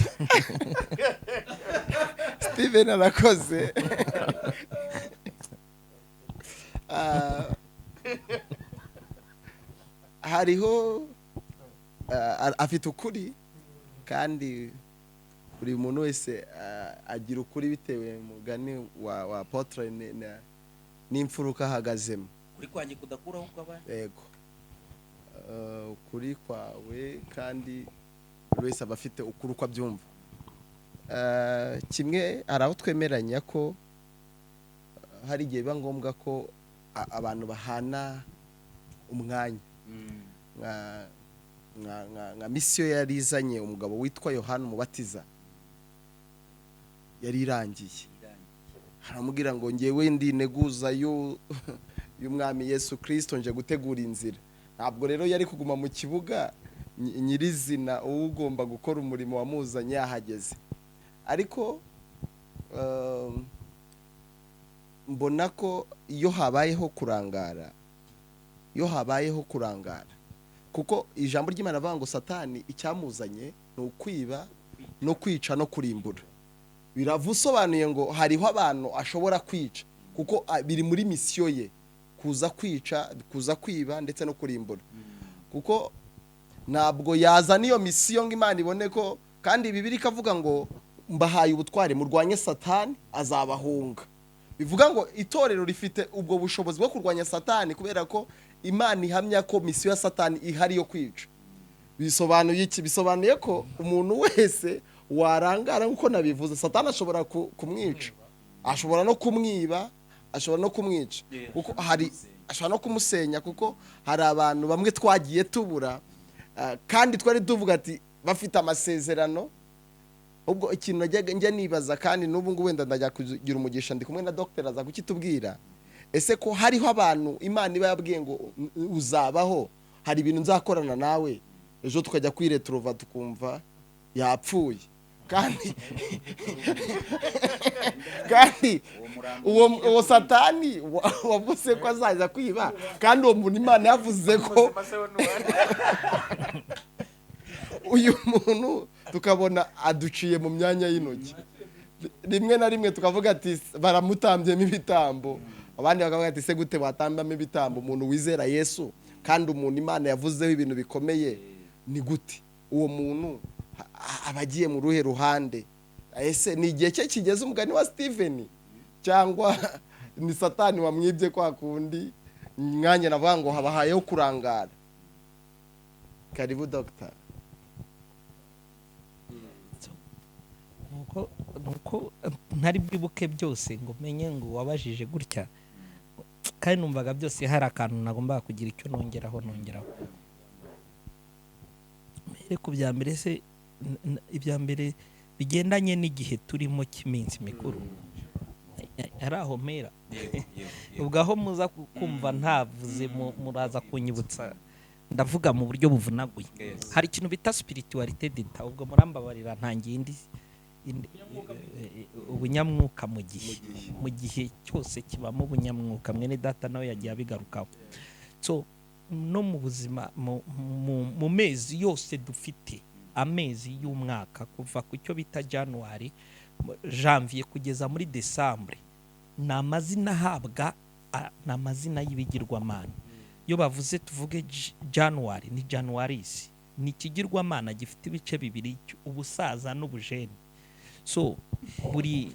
Steven arakoze. Hariho afite ukuri, kandi buri muntu wese agira ukuri bitewe mugani wa Apotre n'imfuruka ahagazemo. Kuri kwanjye kudakuraho kw'abandi. Yego. Ukuri kwawe, kandi buri wese aba afite ukuri uko abyumva. Kimwe hari aho twemeranya ko hari igihe biba ngombwa ko abantu bahana umwanya. Nka misiyo yari izanye umugabo witwa Yohana Umubatiza yari irangiye, aramubwira ngo ngewe ndi integuza y'umwami Yesu Kristo, nje gutegura inzira. Ntabwo rero yari kuguma mu kibuga nyirizina ugomba gukora umurimo wamuzanye yahageze. Ariko mbona ko iyo habayeho kurangara, iyo habayeho kurangara, kuko ijambo ry'Imana avuga ngo Satani icyamuzanye ni ukwiba no kwica no kurimbura. Biravusobanuye ngo hariho abantu ashobora kwica, kuko biri muri misiyo ye kuza kwica, kuza kwiba ndetse no kurimbura. Kuko ntabwo yazana iyo misiyo ngo Imana ibone ko, kandi Bibiliya ikavuga ngo mbahaye ubutware murwanye Satani azabahunga. Bivuga ngo itorero rifite ubwo bushobozi bwo kurwanya Satani, kubera ko Imana ihamya ko misiyo ya Satani ihari yo kwica. Bisobanuye iki? Bisobanuye ko umuntu wese warangara, nkuko nabivuze, Satani ashobora kumwica, ashobora no kumwiba, ashobora no kumwica, kuko hari ashobora no kumusenya. Kuko hari abantu bamwe twagiye tubura, kandi twari tuvuga ati bafite amasezerano. Ubwo ikintu najyaga njya nibaza, kandi n'ubu ngubu wenda ndajya kugira umugisha ndi kumwe na docteur aza kukitubwira, ese ko hariho abantu Imana iba yabwiye ngo uzabaho, hari ibintu nzakorana nawe, ejo tukajya kwiretrova tukumva yapfuye, kandi kandi uwo Satani wavuze ko azaza kwiba, kandi uwo muntu Imana yavuze ko uyu muntu tukabona aduciye mu myanya y'intoki. Rimwe na rimwe tukavuga ati baramutambyemo ibitambo, abandi bakavuga ati se gute watambamo ibitambo umuntu wizera Yesu, kandi umuntu Imana yavuzeho ibintu bikomeye, ni gute uwo muntu abagiye mu ruhe ruhande? Ese ni igihe cye kigeze umugani wa Steven, cyangwa ni Satani wamwibye kwa kundi? Mwanya navuga ngo habahayeho kurangara. Karibu doctor. Nuko ntari bwibuke byose ngo menye ngo wabajije gutya, kandi numvaga byose hari akantu nagombaga kugira icyo nongeraho. Mere ku bya mbere se, ibya mbere bigendanye n'igihe turimo cy'iminsi mikuru, ari aho mpera. Ubwo aho muza kumva ntavuze muraza kunyibutsa, ndavuga mu buryo buvunaguye. Hari ikintu bita spiritualité d'État, ubwo murambabarira ntangiye indi ubunyamwuka mu gihe, mu gihe cyose kibamo ubunyamwuka. Mwene data nawe yagiye abigarukaho. So no mu buzima, mu mezi yose dufite, amezi y'umwaka kuva ku cyo bita January, janvier kugeza muri December, ni amazina ahabwa, ni amazina y'ibigirwamana. Iyo bavuze tuvuge January, ni Januaris, ni ikigirwamana gifite ibice bibiri, ubusaza n'ubujene. So buri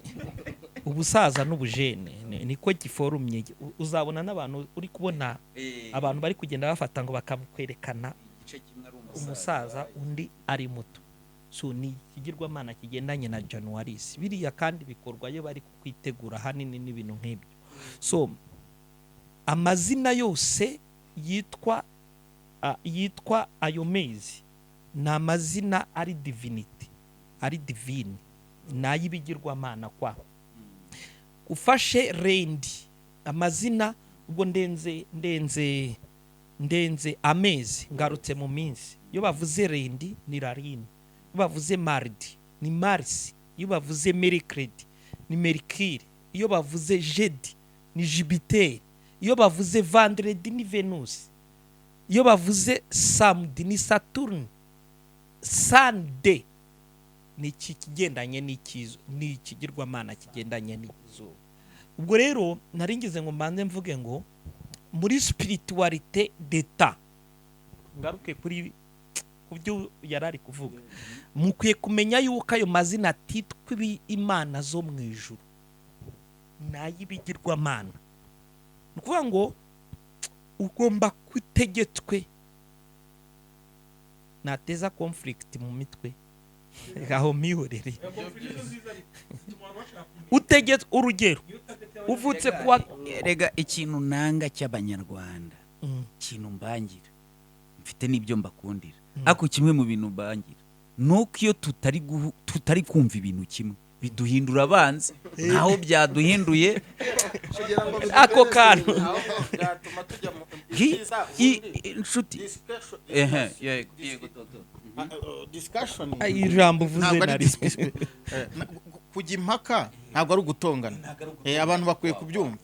ubusaza n'ubujene niko giforumye. Uzabona n'abantu uri kubona abantu bari kugenda bafata ngo bakakwerekana umusaza undi ari muto. So ni ikigirwamana kigendanye na Januaris. Biriya kandi bikorwa iyo bari kukwitegura ahanini n'ibintu nk'ibyo. So amazina yose yitwa ayo mezi ni amazina ari divinity, ari divine, ni ay'ibigirwamana. Kwa ufashe lundi, amazina, ubwo ndenze amezi, ngarutse mu minsi. Iyo bavuze lundi ni la lune, iyo bavuze mardi ni Mars, iyo bavuze mercredi ni Mercure, iyo bavuze jeudi ni Jupiter, iyo bavuze vendredi ni Venus, iyo bavuze samedi ni Saturne, Sunday ni iki kigendanye n'ikizu, ni ikigirwamana kigendanye n'izuba. Ubwo rero nari ngize ngo mbanze mvuge ngo muri spiritualité d'état, ngaruke kuri ku byo yari ari kuvuga, mukwiye kumenya yuko ayo mazina atitwa imana zo mu ijuru, ni ay'ibigirwamana. Ni ukuvuga ngo ugomba kwitegetswe nateza conflict mu mitwe, aho mihorere utegetswe. Urugero, uvutse kuwa Rega ikintu nanga cy'Abanyarwanda, ikintu mbangira, mfite n'ibyo mbakundira, ariko kimwe mu bintu mbangira ni uko iyo tutari kumva ibintu kimwe biduhindura abanzi, nkaho byaduhinduye. Kugira ngo Ako kantu. Byatuma tujya mu Inshuti. Ehe, yego yego, Toto. Discussion. Ay, ijambo uvuze Ntabwo ari nari kujya impaka ntabwo ari ugutongana. Abantu bakwiye kubyumva.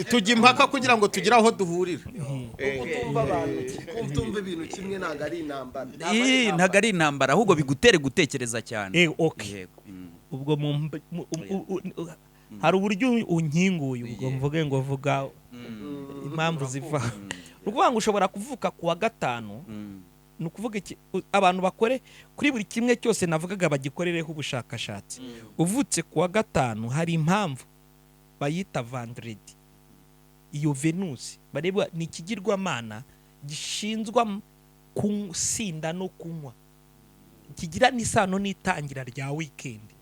Tujya impaka kugira ngo tugire aho duhurira. Kutumva abantu, kutumva ibintu kimwe ntabwo ari intambara. Ii, ntabwo ari intambara, ahubwo bigutere gutekereza cyane. Okay. Yego. Ubwo hari uburyo unkinguye, ubwo mvuge ngo vuga impamvu ziva. Ni ukuvuga ngo ushobora kuvuka ku wa gatanu. Ni ukuvuga iki? Abantu bakore kuri buri kimwe cyose navugaga, bagikorereho ubushakashatsi. Uvutse ku wa gatanu, hari impamvu bayita vendredi. Iyo Venusi bareba ni ikigirwamana gishinzwa kusinda no kunywa, kigira n'isano n'itangira rya weekend.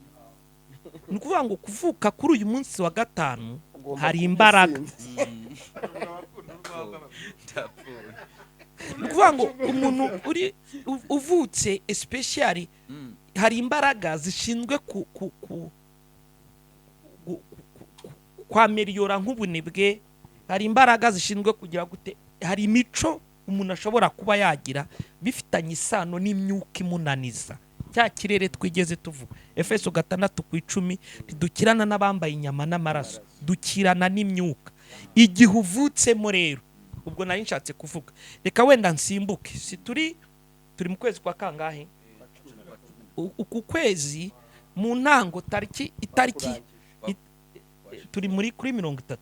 Ni ukuvuga ngo kuvuka kuri uyu munsi wa gatanu Ugomba hari kuba imbaraga. usinze. Ni ukuvuga ngo umuntu uri uvutse especially, hari imbaraga zishinzwe ku kwaméliora nk'ubunebwe, hari imbaraga zishinzwe kugira gute, hari imico umuntu ashobora kuba yagira bifitanye isano n'imyuka imunaniza, cya kirere twigeze tuvuga. Efeso 6:10, ntidukirana n'abambaye inyama n'amaraso, dukirana n'imyuka. Igihe uvutsemo rero, ubwo nari nshatse kuvuga, reka wenda nsimbuke, si turi mu kwezi kwa kangahe? Uku kwezi mu ntango, tariki, itariki turi muri kuri 30,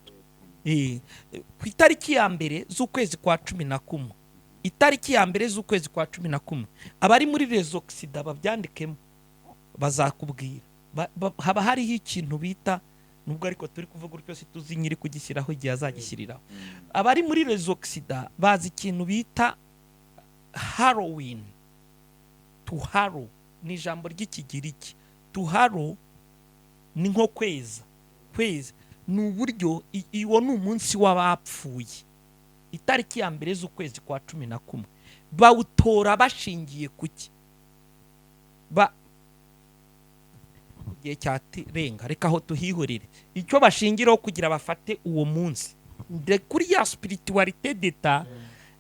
ku itariki ya mbere z'ukwezi kwa 11, itariki ya mbere z'ukwezi kwa 11, abari muri les occidentaux babyandikemo, bazakubwira. Haba hariho ikintu bita, nubwo ariko turi kuvuga utyo si tuzi nyiri kugishyiraho igihe azagishyiriraho, abari muri les occidentaux bazi ikintu bita Halloween. To hallow ni ijambo ry'Ikigiriki. To hallow ni nko kweza. Kweza ni uburyo uwo ni umunsi w'abapfuye. Itariki ya mbere z'ukwezi kwa 11 bawutora bashingiye ku ki? Ba igihe cyarenga, reka aho tuhihorere. Icyo bashingiraho kugira bafate uwo munsi kuri ya spiritualité d'état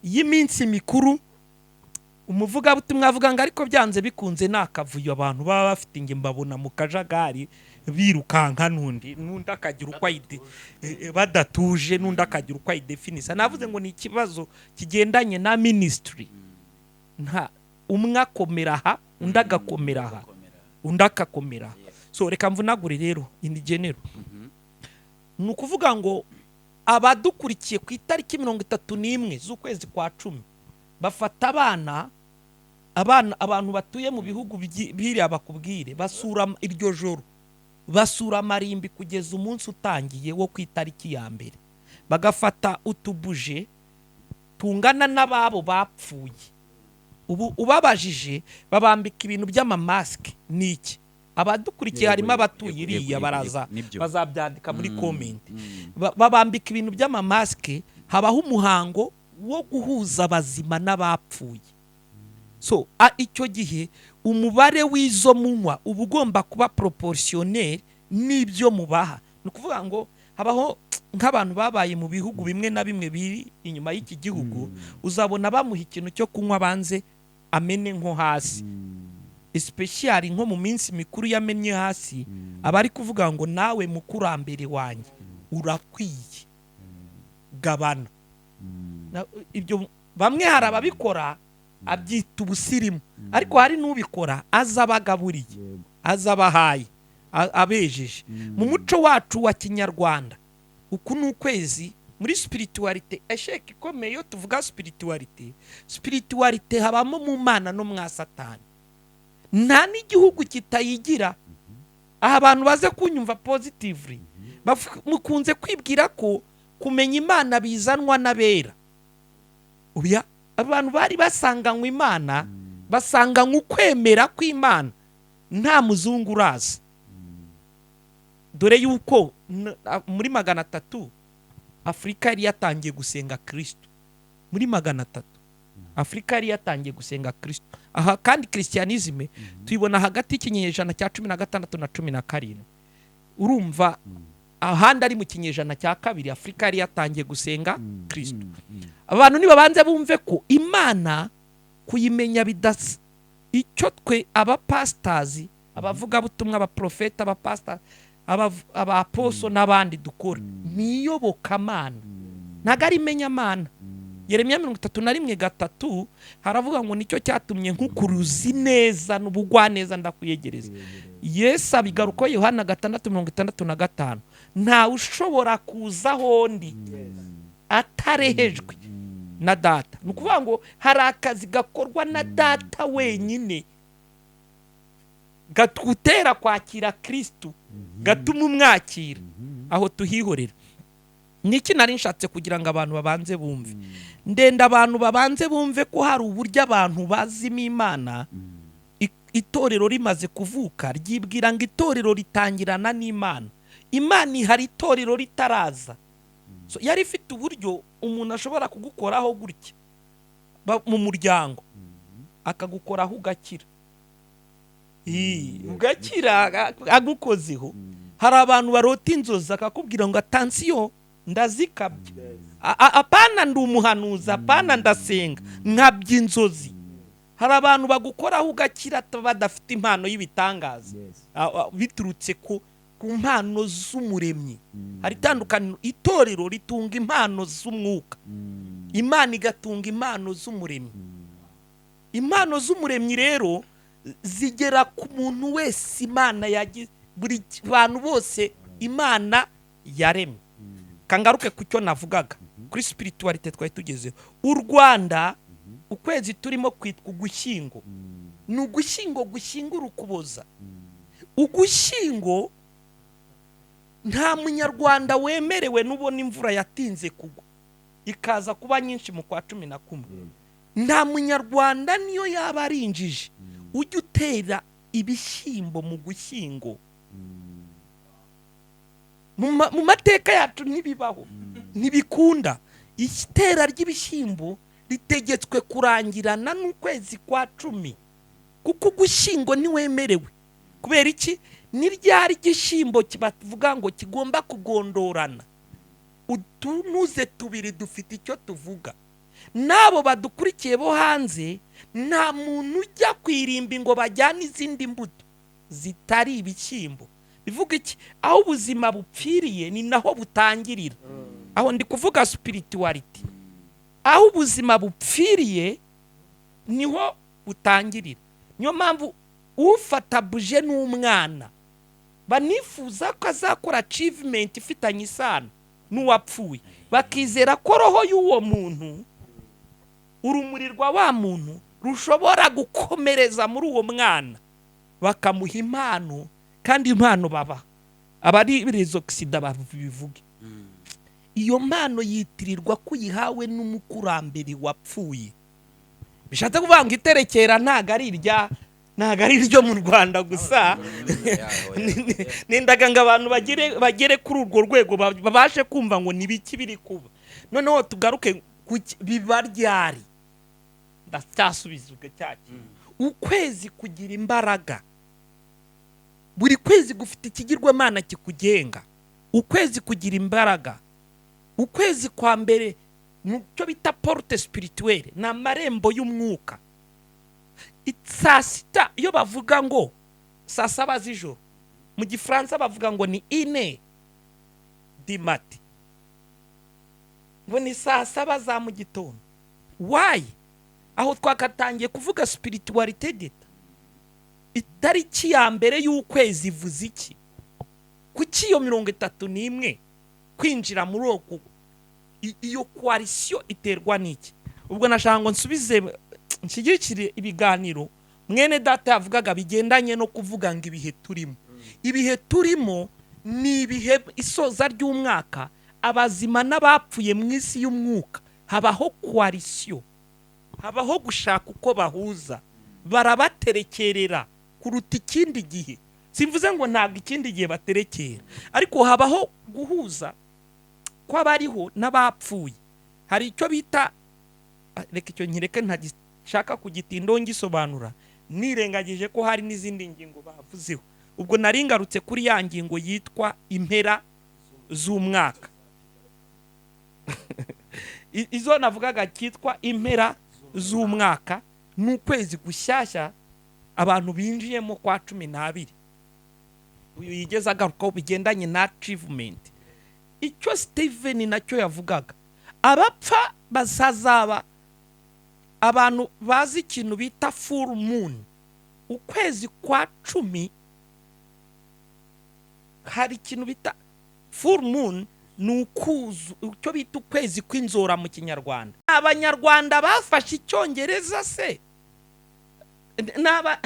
y'iminsi mikuru, umuvugabutumwa avuga ngo ariko byanze bikunze ni akavuyo abantu baba bafite. Inge mbabona mu kajagari birukanka, n'undi akagira uko ayide badatuje, n'undi akagira uko ayidefinisa. Navuze ngo ni ikibazo kigendanye na ministry, nta umwe akomera aha, undi agakomera aha, undi akakomera aha. So reka mvunagure rero in general. Ni ukuvuga ngo abadukurikiye, ku itariki 31 z'ukwezi kwa 10 bafata abana, abantu batuye mu bihugu biriya bakubwire, basura iryo joro, basura amarimbi kugeza umunsi utangiye wo ku itariki ya mbere, bagafata utubuje tungana n'ababo bapfuye. Ubu ubabajije babambika ibintu by'amamasike. Ni iki? Abadukurikiye Yego, harimo yego, abatuye yego, iriya yego, yego, baraza nibyo. bazabyandika muri comment. Babambika ibintu by'amamasike. Habaho umuhango wo guhuza abazima n'abapfuye. So icyo gihe umubare w'izo munywa uba ugomba kuba proportionnel n'ibyo mubaha. Ni ukuvuga ngo habaho nk'abantu babaye mu bihugu bimwe na bimwe biri inyuma y'iki gihugu, uzabona bamuha ikintu cyo kunywa, banze amene nko hasi, especially nko mu minsi mikuru. Yamennye hasi aba ari kuvuga ngo: "Nawe mukurambere wanjye urakwiye, gabana." Ibyo bamwe hari ababikora abyita ubusirimu, ariko hari n'ubikora aza abagaburiye, aza abahaye, abejeje. Mu muco wacu wa Kinyarwanda, uku ni ukwezi muri spiritualité esheke ikomeye. Iyo tuvuga spiritualité, spiritualité habamo mu Mana no mwa Satani. Nta n'igihugu kitayigira. Aha abantu baze kunyumva positively. Mukunze kwibwira ko kumenya Imana bizanwa n'abera. Oya, abantu bari basanganywe Imana, basanganywe ukwemera kw'Imana, nta muzungu uraza. Dore yuko muri 300 Afurika yari yatangiye gusenga Kirisito. Muri 300 Afurika yari yatangiye gusenga Kirisito. Aha kandi christianisme tuyibona hagati y'ikinyejana cya 16 na 17. Urumva ahandi ari mu kinyejana cya kabiri Afurika yari yatangiye gusenga Kirisito. Abantu nibabanze bumve ko Imana kuyimenya bidasa. Icyo twe abapasitazi, abavugabutumwa, abaprofeta, abapasita, abaposo n'abandi dukora ni iyobokamana, ntabwo ari imenyamana. Yeremiya 31:3 haravuga ngo: "Nicyo cyatumye nkukuruzi neza n'ubugwaneza ndakwiyegereza." Yesu abigaruka Yohana 6:65: "Ntawe ushobora kuza aho ndi atarehejwe na Data." Ni ukuvuga ngo hari akazi gakorwa na Data wenyine gatutera kwakira Kirisitu, gatuma umwakira. Aho tuhihorera. Niki nari nshatse kugira ngo abantu babanze bumve? Ndenda abantu babanze bumve ko hari uburyo abantu bazimo Imana. Itorero rimaze kuvuka ryibwira ngo itorero ritangirana n'Imana. Imana ihari itorero ritaraza. So, yari ifite uburyo umuntu ashobora kugukoraho gutya mu muryango, akagukoraho ugakira. Ugakira agukozeho. Hari abantu barota inzozi akakubwira ngo: "Attention, ndazikabya." Apana ndi umuhanuzi, apana ndasenga nkabya inzozi. Hari abantu bagukoraho ugakira badafite impano y'ibitangaza. Biturutse ku mpano z'Umuremyi. Hari itandukaniro: itorero ritunga impano z'umwuka, Imana igatunga impano z'Umuremyi. Impano z'Umuremyi rero zigera ku muntu wese Imana yagize, buri bantu bose Imana yaremye. Kangaruke ku cyo navugaga kuri spiritualité twari tugezeho. U Rwanda, ukwezi turimo kwitwa Ugushyingo. Ni Ugushyingo gushyingura Ukuboza. Ugushyingo nta Munyarwanda wemerewe n'ubona imvura yatinze kugwa ikaza kuba nyinshi mu kwa 11, nta Munyarwanda niyo yaba ari injiji ujya utera ibishyimbo mu Gushyingo. Mu mateka yacu ntibibaho, ntibikunda. Itera ry'ibishyimbo ritegetswe kurangirana n'ukwezi kwa 10, kuko Ugushyingo ntiwemerewe. Kubera iki? Ni ryari igishyimbo bavuga ngo kigomba kugondorana? Utunuze tubiri dufite icyo tuvuga. N'abo badukurikiye bo hanze, nta muntu ujya ku irimbi ngo bajyane izindi mbuto zitari ibishyimbo. Bivuga iki? Aho ubuzima bupfiriye ni naho butangirira. Aho ndi kuvuga spiritualité. Aho ubuzima bupfiriye niho butangirira. Niyo mpamvu ufata buje n'umwana banifuza ko azakora achievement ifitanye isano n'uwapfuye, bakizera ko roho y'uwo muntu, urumuri rwa wa muntu rushobora gukomereza muri uwo mwana, bakamuha impano. Kandi impano baba abari rezokisida babivuge, iyo mpano yitirirwa ko uyihawe n'umukurambere wapfuye. Bishatse kuvuga ngo iterekera ntabwo ari irya, ntabwo ari iryo mu Rwanda gusa. Nendaga ngo abantu bagere kuri urwo rwego, babashe kumva ngo ni biki biri kuba. Noneho tugaruke ku biba ryari. Ndacyasubiza ubwo cya kintu. Ukwezi kugira imbaraga, buri kwezi gufite ikigirwamana kikugenga. Ukwezi kugira imbaraga. Ukwezi kwa mbere nicyo bita porte spirituelle, ni amarembo y'umwuka. Saa sita, iyo bavuga ngo saa saba z'ijoro, mu Gifaransa bavuga ngo ni 1h du matin, ngo ni saa saba za mu gitondo. Why? Aho twakatangiye kuvuga spiritualité d'État. Itariki ya mbere y'ukwezi ivuze iki? Kuki iyo 31 kwinjira muri uko iyo coalition iterwa n'iki? Ubwo nashaka ngo nsubize, nshyigikire ibiganiro mwene data yavugaga bigendanye no kuvuga ngo ibihe turimo. Ibihe turimo ni ibihe isoza ry'umwaka, abazima n'abapfuye mu isi y'umwuka habaho coalition, habaho gushaka uko bahuza, barabaterekerera kuruta ikindi gihe. Simvuze ngo ntabwo ikindi gihe baterekera, ariko habaho guhuza kw'abariho n'abapfuye. Hari icyo bita, reka icyo nkireke, ntagishaka kugitindaho ngisobanura, nirengagije ko hari n'izindi ngingo bavuzeho. Ubwo nari ngarutse kuri ya ngingo yitwa impera z'umwaka. Izo navugaga cyitwa impera z'umwaka ni ukwezi gushyashya abantu binjiyemo kwa 12. Uyu yigeze agarukaho bigendanye na achievement, icyo Steven nacyo yavugaga, abapfa bazazaba abantu bazi ikintu bita full moon. Ukwezi kwa 10 hari ikintu bita full moon, ni ukuzu icyo bita ukwezi kw'inzora mu Kinyarwanda. Abanyarwanda bafashe Icyongereza se naba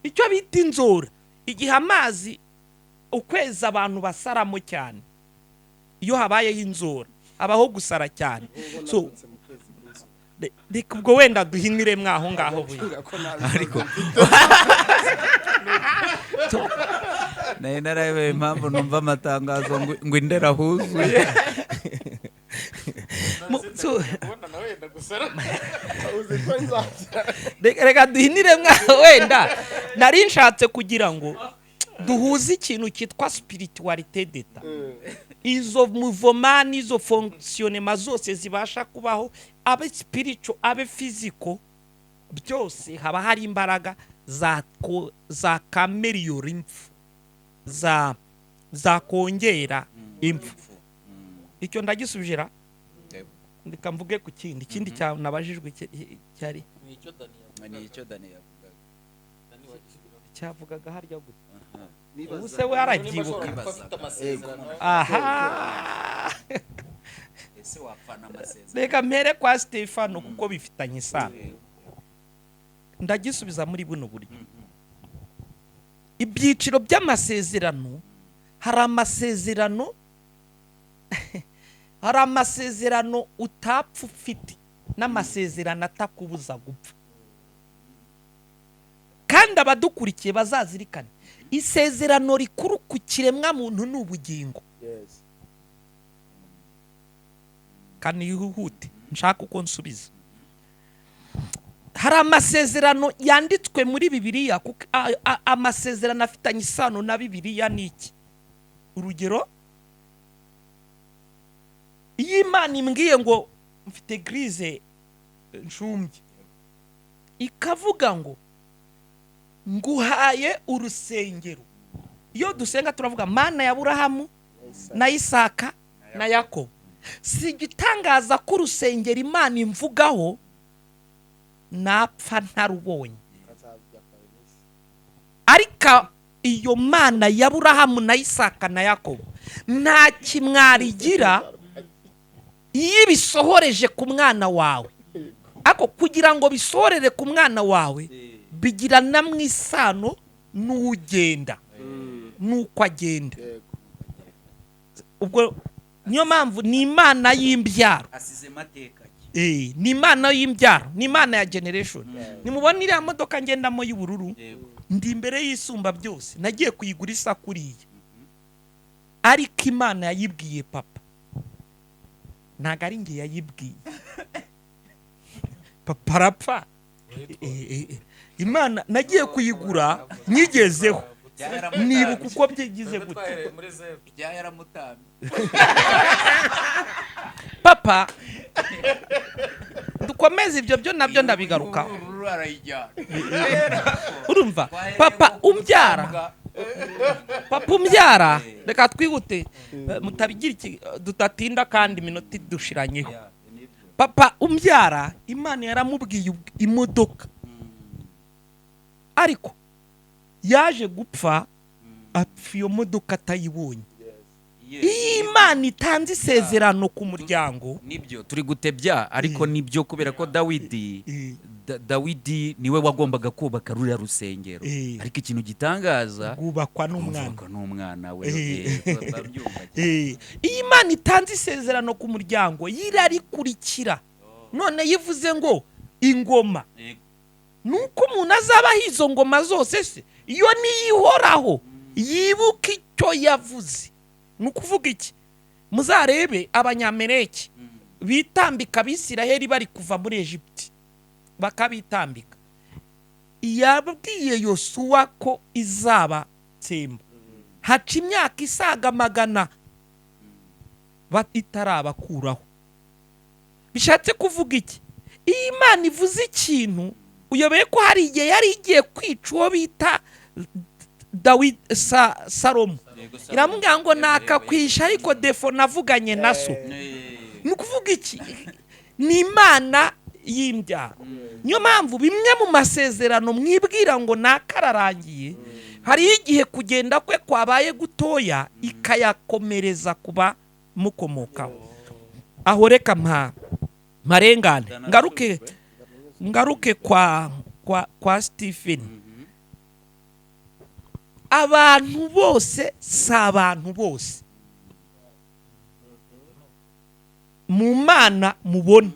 icyo bita inzora, igihe amazi, ukwezi abantu basaramo cyane. Iyo habayeho inzora habaho gusara cyane. So reka ubwo wenda duhinire mwaho ngaho buye. Ariko nari narayobewe impamvu numva amatangazo ngo Indera huzuye. Reka duhinire mwaho. Wenda nari nshatse kugira ngo duhuze ikintu cyitwa spiritualité d'État, izo mouvement n'izo fonctionnement zose zibasha kubaho, abe spirituel, abe physical, byose haba hari imbaraga za kameriyora impfu, zakongera impfu. Icyo ndagisubira, reka mvuge ku kindi. Ikindi nabajijwe cyari Ni icyo Dani yavugaga. Cyavugaga harya gute? Ubu se we arabyibuka? Aha. Ese wapfana amasezerano? Reka mpere kwa Stefano kuko bifitanye isano. Ndagisubiza muri buno buryo: ibyiciro by'amasezerano, hari amasezerano utapfa ufite n'amasezerano atakubuza gupfa. Kandi abadukurikiye bazazirikane, isezerano rikuru ku kiremwamuntu ni ubugingo. Kandi yihute nshaka uko nsubiza. Hari amasezerano yanditswe muri Bibiliya, kuko amasezerano afitanye isano na Bibiliya ni iki? Urugero, iyo Imana imbwiye ngo mfite église nshumbye, ikavuga ngo nguhaye urusengero, iyo dusenga turavuga Mana ya Burahamu na Isaka na Yakobo. Si igitangaza ko urusengero Imana imvugaho napfa ntarubonye, ariko iyo Mana ya Burahamu na Isaka na Yakobo nta kimwarigira iyo ibisohoreje ku mwana wawe. Ariko kugira ngo bisohorere ku mwana wawe, bigirana mu isano n'ugenda n'uko agenda. Ubwo niyo mpamvu ni Imana y'imbyaro. Asize mateka ki? Ni Imana y'imbyaro, ni Imana ya generation. Nimubona iriya modoka ngendamo y'ubururu, ndi imbere y'Isumba byose. Nagiye kuyigura isa kuriya, ariko Imana yayibwiye papa, ntabwo ari njye yayibwiye. Papa arapfa. Imana nagiye kuyigura nyigezeho, nibuka uko byigize gute. Yaramutambye. Papa, dukomeze ibyo byo nabyo ndabigarukaho. Ubururu arayijyana. Urumva, papa umbyara, papa umbyara, reka twihute, mutabigira iki, tudatinda kandi iminota idushiranyeho. Papa umbyara, Imana yaramubwiye imodoka, ariko yaje gupfa, apfa iyo modoka atayibonye. Iyo Imana itanze isezerano ku muryango, Nibyo, turi gutebya, ariko nibyo, kubera ko Dawidi, Dawidi niwe wagombaga kubaka ruriya rusengero, ariko ikintu gitangaza, rwubakwa n'umwana. Rwubakwa n'umwana we. Babyumva cyane. Iyo Imana itanze isezerano ku muryango, yirarikurikira. None yivuze ngo ingoma, nuko umuntu azabaho izo ngoma zose se, iyo niyihoraho, yibuka icyo yavuze. Ni ukuvuga iki? Muzarebe Abanyamereki bitambika Abisiraheli bari kuva muri Egiputi, bakabitambika. Yabwiye Yosuwa ko izaba tsemba, haca imyaka isaga 100 itarabakuraho. Bishatse kuvuga iki? Iyo Imana ivuze ikintu, uyobeye ko hari igihe yari igiye kwica uwo bita Dawidi, Salomo, iramubwira ngo nakakwisha, ariko defo navuganye na so. Ni ukuvuga iki? Ni Imana y'imbyaro. Niyo mpamvu bimwe mu masezerano mwibwira ngo nakararangiye, hariho igihe kugenda kwe kwabaye gutoya, ikayakomereza kuba mukomokaho. Aho reka mpa marengane, ngaruke kwa Stephen. Abantu bose si abantu bose mu Mana mubona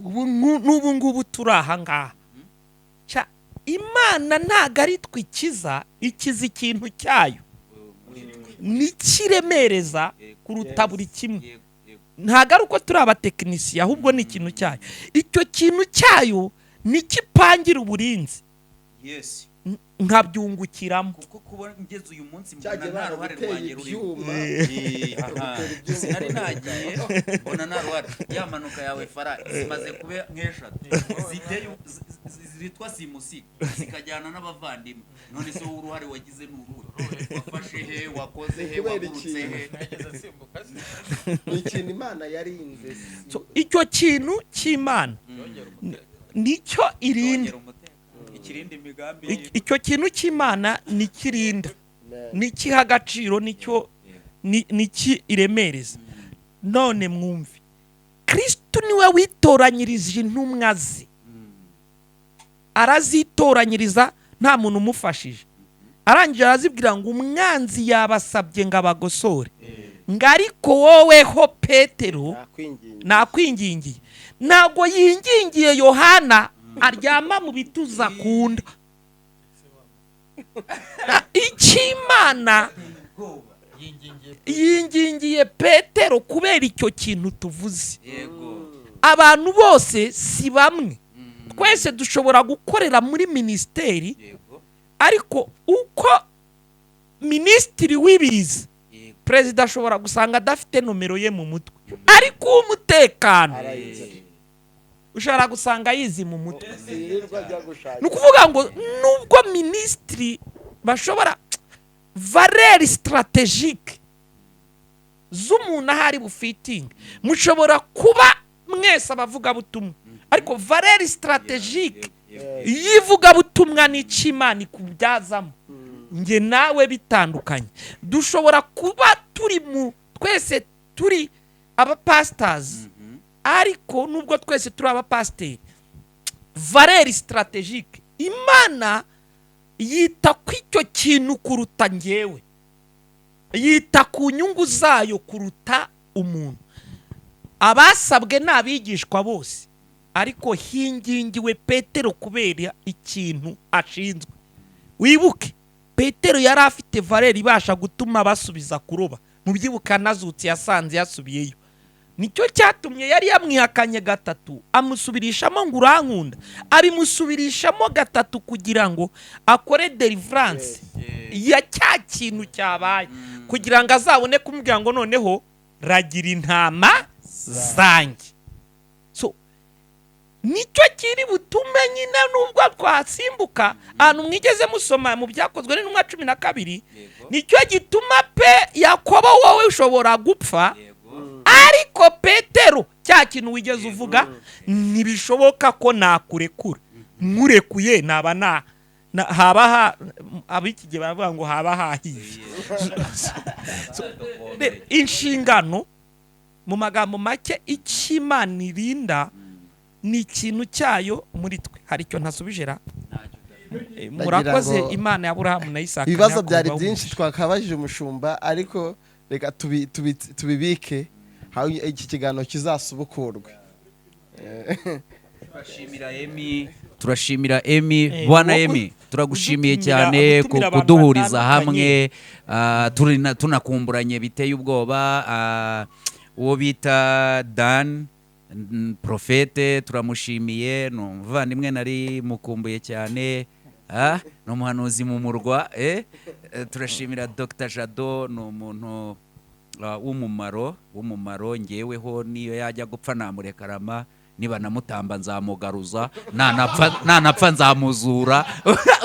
ubu n'ubu ngubu turi aha ngaha. Ca, Imana ntabwo ari twe ikiza, ikiza ikintu cyayo nikiremereza kuruta buri kimwe. Ntabwo ari uko turi abatekinisiye, ahubwo ni ikintu cyayo. Icyo kintu cyayo nikipangira uburinzi, nkabyungukiramo. Kuko kuba ngeze uyu munsi mbona Cyagiye nta ruhare baraguteye rwanjye rurimo. ibyuma. Aha. Sinari nagiye mbona nta ruhare. Ya mpanuka yawe fara zimaze kuba nk'eshatu ziteye, zitwa simusiga, zikajyana n'abavandimwe. None se wowe uruhare wagize ni uruhe? Wafashe he? Wakoze he? Kubera Wagurutse ikintu. he? Ni ikintu Imana yarinze. So, icyo kintu cy'Imana nicyo irinda. Yongera umutekano, ikirinda imigambi. Icyo kintu cy'Imana nikirinda, nikiha agaciro, nicyo niki iremereza. None mwumve, Kristu niwe witoranyirije intumwa ze, arazitoranyiriza nta muntu umufashije. Arangije arazibwira ngo umwanzi yabasabye ngo abagosore, ngo ariko woweho Petero, Nakwinginze. nakwingingiye. Ntabwo yingingiye Yohana aryama mu bituza akunda. Icy'Imana yingingiye Petero kubera icyo kintu tuvuze. Abantu bose si bamwe. Twese dushobora gukorera muri minisiteri, ariko uko minisitiri w'ibiza, perezida ashobora gusanga adafite nomero ye mu mutwe, ariko uw'umutekano Arayizi. ushobora gusanga ayizi mu mutwe. Sirirwa ajya gushaka. Ni ukuvuga ngo nubwo minisitiri bashobora, valeur stratégique z'umuntu ahari bufitinge, mushobora kuba mwese abavugabutumwa, ariko valeur stratégique y'ivugabutumwa n'icyo Imana ikubyazamo, njye nawe bitandukanye. Dushobora kuba turi mu twese turi abapasitazi, ariko nubwo twese turi abapasiteri, valeur stratégique Imana yita ku icyo kintu kuruta njyewe, yita ku nyungu zayo kuruta umuntu. Abasabwe ni abigishwa bose, ariko hingingiwe Petero kubera ikintu ashinzwe. Wibuke Petero yari afite valeur ibasha gutuma basubiza kuroba. Mu byibuka anazutse yasanze yasubiyeyo, nicyo cyatumye yari yamwihakanye gatatu, amusubirishamo ngo urankunda, abimusubirishamo gatatu kugira ngo akore deliverance ya cya kintu cyabaye, kugira ngo azabone kumubwira ngo noneho ragira intama zanjye. So nicyo kiri butume nyine nubwo twasimbuka ahantu mwigeze musoma mu Byakozwe n'Intumwa 12, nicyo gituma pe Yakobo, wowe ushobora gupfa, ariko Petero cya kintu wigeze uvuga ntibishoboka ko nakurekura. Nkurekuye naba na haba ha ab'iki gihe baravuga ngo haba hahiye. So, inshingano, mu magambo make, icyo Imana irinda ni ikintu cyayo muri twe. Hari icyo ntasubije ra? Murakoze. Ngo- Imana ya Aburahamu na Isaka na Ibibazo Yakobo byari ibahe byinshi umugisha. Twakabajije umushumba, ariko reka tubibike aho iki kiganiro kizasubukurwe. Turashimira Emi, turashimira Emi. Bwana wowe Emi, turagushimiye cyane gutumira abantu kuduhuriza batandukanye. hamwe. Tunakumburanye biteye ubwoba. Uwo bita Dan Profete turamushimiye, ni umuvandimwe nari mukumbuye cyane. Ni umuhanuzi mu murwa. Turashimira Dr Jado, ni umuntu w'umumaro. Ngeweho niyo yajya gupfa namurekarama, niba namutamba nzamugaruza, nanapfa nzamuzura,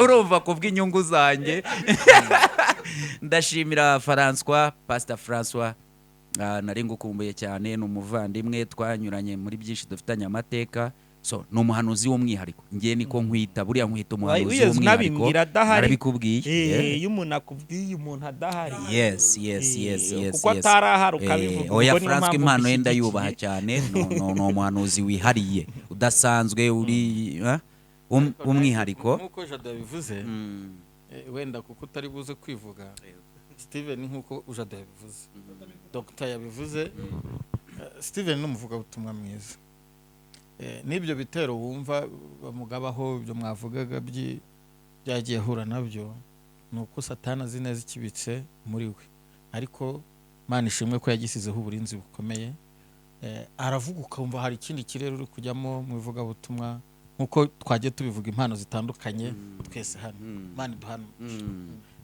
urumva, ku bw'inyungu zanjye. Ndashimira François, Pastor François, nari ngukumbuye cyane, ni umuvandimwe twanyuranye muri byinshi, dufitanye amateka. So ni umuhanuzi w'umwihariko, ngewe niko nkwita, buriya nkwita umuhanuzi Wigeze w'umwihariko. unabimbwira adahari. Narabikubwiye. Iyo umuntu akubwiye umuntu adahari. Yes. Kuko atarahari ukabivuga, Oya, ubwo niyo Francois, mpamvu impano ye mbishyigikiye. ndayubaha cyane. Ni umuhanuzi wihariye, udasanzwe, uri w'umwihariko. Nk'uko Jado yabivuze, wenda kuko utari buze kwivuga Steven, nk'uko Jado yabivuze, Dr yabivuze, Steven ni umuvugabutumwa mwiza. N'ibyo bitero wumva bamugabaho, ibyo mwavugaga byagiye ahura nabyo, ni uko Satani azi neza ikibitse muri we, ariko Imana ishimwe ko yagisizeho uburinzi bukomeye. Aravuga ukumva hari ikindi kirere uri kujyamo mu ivugabutumwa, nk'uko twagiye tubivuga, impano zitandukanye twese hano. Imana iduhana.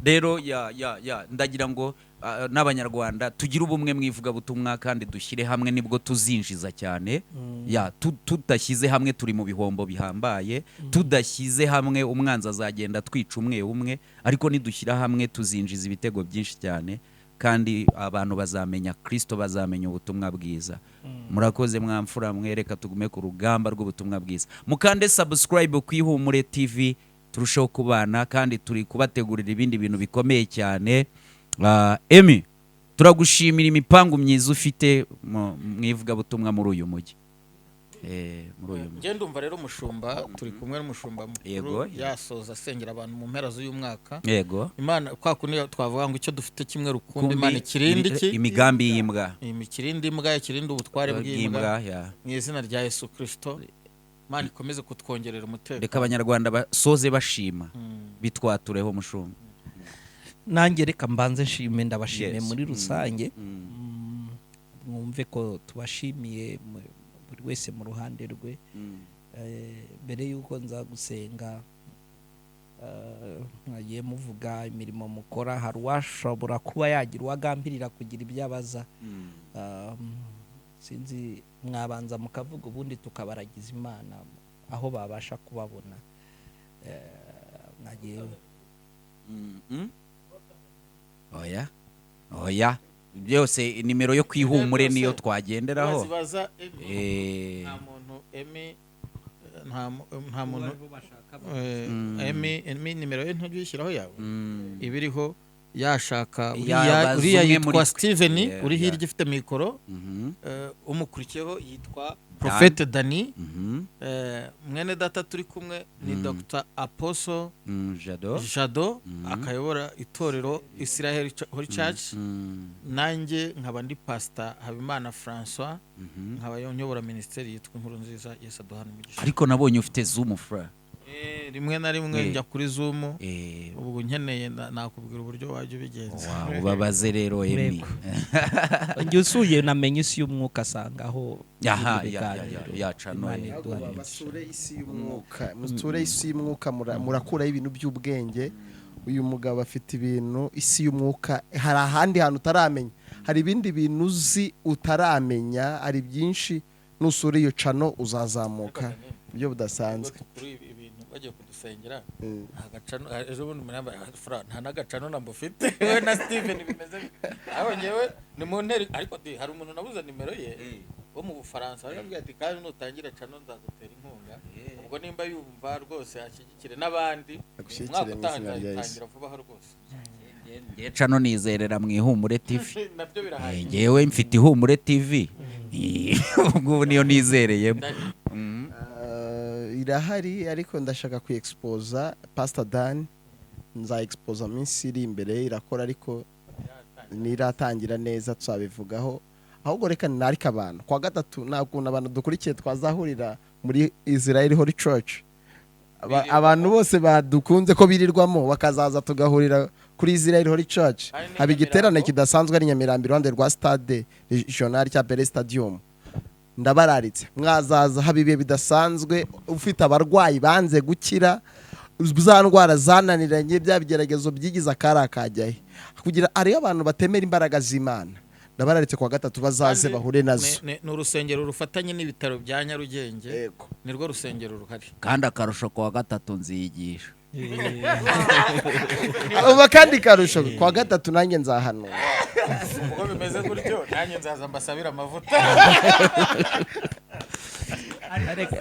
Rero ya ndagira ngo n'Abanyarwanda tugire ubumwe mu ivugabutumwa kandi dushyire hamwe, nibwo tuzinjiza cyane. Ya tudashyize hamwe turi mu bihombo bihambaye. Tudashyize hamwe umwanzi azagenda twica umwe umwe, ariko nidushyira hamwe tuzinjiza ibitego byinshi cyane, kandi abantu bazamenya Kristo, bazamenya ubutumwa bwiza. Murakoze mwamfura mwereka, tugume ku rugamba rw'ubutumwa bwiza. Mukande subscribe ku Ihumure TV, turusheho kubana, kandi turi kubategurira ibindi bintu bikomeye cyane. Emi, turagushimira imipangu myiza ufite mu ivugabutumwa muri uyu mujyi. Muri uyu mujyi. Njye ndumva rero umushumba, turi kumwe n'umushumba mukuru, yasoza asengera abantu mu mpera z'uyu mwaka. Imana kwa kundi twavuga ngo icyo dufite kimwe rukumbi, Kumbi, Imana ikirinde iki? Imigambi y'imbwa. Ikirinde imbwa, ikirinde ubutware bw'imbwa. Bw'imbwa ya. Mu izina rya Yesu Kirisito, Imana ikomeze kutwongerera umutekano. Reka Abanyarwanda basoze bashima, bitwatureho mushumba. Nanjye reka mbanze nshime, ndabashimiye muri rusange. Mwumve ko tubashimiye buri wese mu ruhande rwe. Mbere y'uko nza gusenga, mwagiye muvuga imirimo mukora, hari uwashobora kuba yagira uwagambirira kugira ibyo abaza. Sinzi, mwabanza mukavuga, ubundi tukabaragiza Imana aho babasha kubabona. Mwagiye Oya, oya, byose nimero yo kwihumure niyo twagenderaho. Bazibaza Emi. Nta muntu Emi, nta muntu Emi, nimero ye ntujya uyishyiraho yawe, iba iriho. Yashaka uriya Yabaza uriya umwe yitwa muri twe. Steven uri hirya ufite mikoro. Umukurikiyeho yitwa Prophète Dani. Mwene data turi kumwe ni Dr Apostle Jado. Jado, akayobora itorero Israel Holy Church. Nanjye nkaba ndi Pastor Habimana Francois, nkaba nyobora minisiteri yitwa Inkuru Nziza. Yesu aduhana imigisha. Ariko nabonye ufite Zoom, fra. Rimwe na rimwe njya kuri Zoom. Ubwo nkeneye nakubwira uburyo wajya ubigenza. Wow, ubabaze rero, Emi. Yego. Njye usuye namenye isi y'umwuka, asanga aho Aha, ibindi ya, biganiro. ya, cano Imana ye. iduha imigisha. Basure isi y'umwuka, musure isi y'umwuka, murakuraho ibintu by'ubwenge. Uyu mugabo afite ibintu. Isi y'umwuka, hari ahandi hantu utaramenya, hari ibindi bintu uzi utaramenya, hari byinshi. Nusura iyo channel uzazamuka buryo budasanzwe. Kuri ibi ibintu bagiye kudusengera, nta gachannel. Ejo bundi umuntu yambaye fura, nta n'agachannel namba ufite, we na Steven bimeze bite? Aho ngewe ni mu nteri, ariko di hari umuntu nabuze nimero ye wo mu Bufaransa, arambwira ati: "Kandi nutangira channel nzagutera inkunga." Ubwo nimba yumva rwose ashyigikire n'abandi. Agushyigikire Umwaka mu utaha izina rya Yesu. nzayitangira vuba aha rwose. Ngewe channel nizerera mu Ihumure TV. Nabyo birahagije. Ngewe mfite Ihumure TV, ubu niyo nizereyemo. Irahari ariko ndashaka kuyexposa. Pastor Dan, nza exposa minsi iri imbere. Irakora ariko niratangira neza tuzabivugaho. Ahubwo reka narike abantu kwa gatatu, nta kuntu abantu dukurikiye twazahurira muri Israel Holy Church. Abantu bose badukunze ko birirwamo bakazaza tugahurira kuri Israel Holy Church. Hari n'i Haba igiterane Nyamirambo. kidasanzwe ari Nyamirambo, iruhande rwa stade regional cya Pele Stadium. Ndabararitse, mwazaza, haba ibihe bidasanzwe. Ufite abarwayi banze gukira, za ndwara zananiranye, bya bigeragezo byigize akari akajyahe, kugira hariyo abantu batemera imbaraga z'Imana. Ndabararitse, kuwa gatatu bazaze Kandi bahure nazo. Ni urusengero rufatanye n'ibitaro bya Nyarugenge. Yego. Nirwo rusengero ruhari. Kandi akarusho, kuwa gatatu nziyigisha. Uba kandi karusho, kuwa gatatu nanjye nzahanura. Ubwo bimeze gutyo, nanjye nzaza mbasabire amavuta. Ariko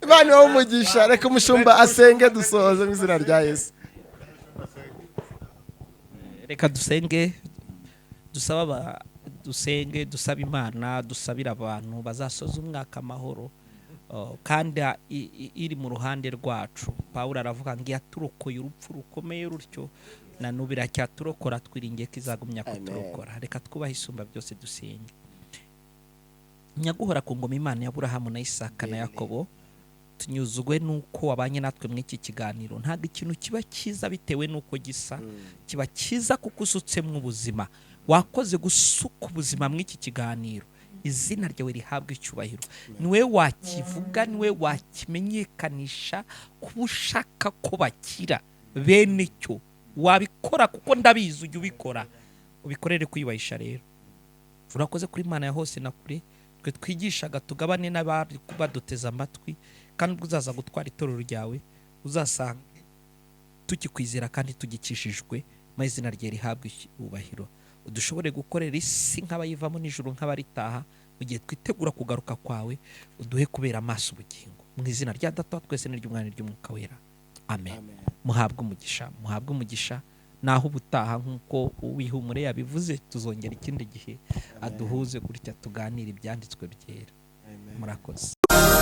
Imana ibahe umugisha. Reka umushumba asenge dusohoze mu izina rya Yesu. Reka dusenge, dusaba dusenge, dusaba Imana, dusabira abantu bazasoza umwaka amahoro. Kandi iri mu ruhande rwacu. Pawulo aravuga ngo yaturokoye urupfu rukomeye rutyo, na n'ubu iracyaturokora, twiringiye ko izagumya Amen. kuturokora. Reka twubahe Isumba byose, dusenge. Nyaguhora ku ngoma, Imana ya Aburahamu na Isaka na Yakobo, tunyuzwe n'uko wabanye natwe muri iki kiganiro. Ntabwo ikintu kiba cyiza bitewe n'uko gisa, kiba cyiza kuko usutsemo ubuzima. Wakoze gusuka ubuzima muri iki kiganiro. Izina ryawe rihabwa icyubahiro. Niwe wakivuga, niwe wakimenyekanisha. Kuba ushaka ko bakira bene cyo, wabikora kuko ndabizi ujya ubikora, ubikorere kwiyubahisha. Rero urakoze kuri Imana ya hose na kure. Twe twigishaga tugabane n'abari baduteze amatwi, kandi ubwo uzaza gutwara itorero ryawe uzasanga tukikwizera kandi tugikishijwe. Maze izina rye rihabwe icyubahiro. Udushobore gukorera isi nk'abayivamo nijoro nk'abaritaha mu gihe twitegura kugaruka kwawe. Uduhe kubera amaso ubugingo. Mu izina rya Data wa twese n'iry'Umwana n'iry'Umwuka Wera, amen. Muhabwe umugisha, muhabwe umugisha. Naho ubutaha, nk'uko Uwihumure yabivuze, tuzongera ikindi gihe aduhuze gutya tuganire ibyanditswe byera. Murakoze.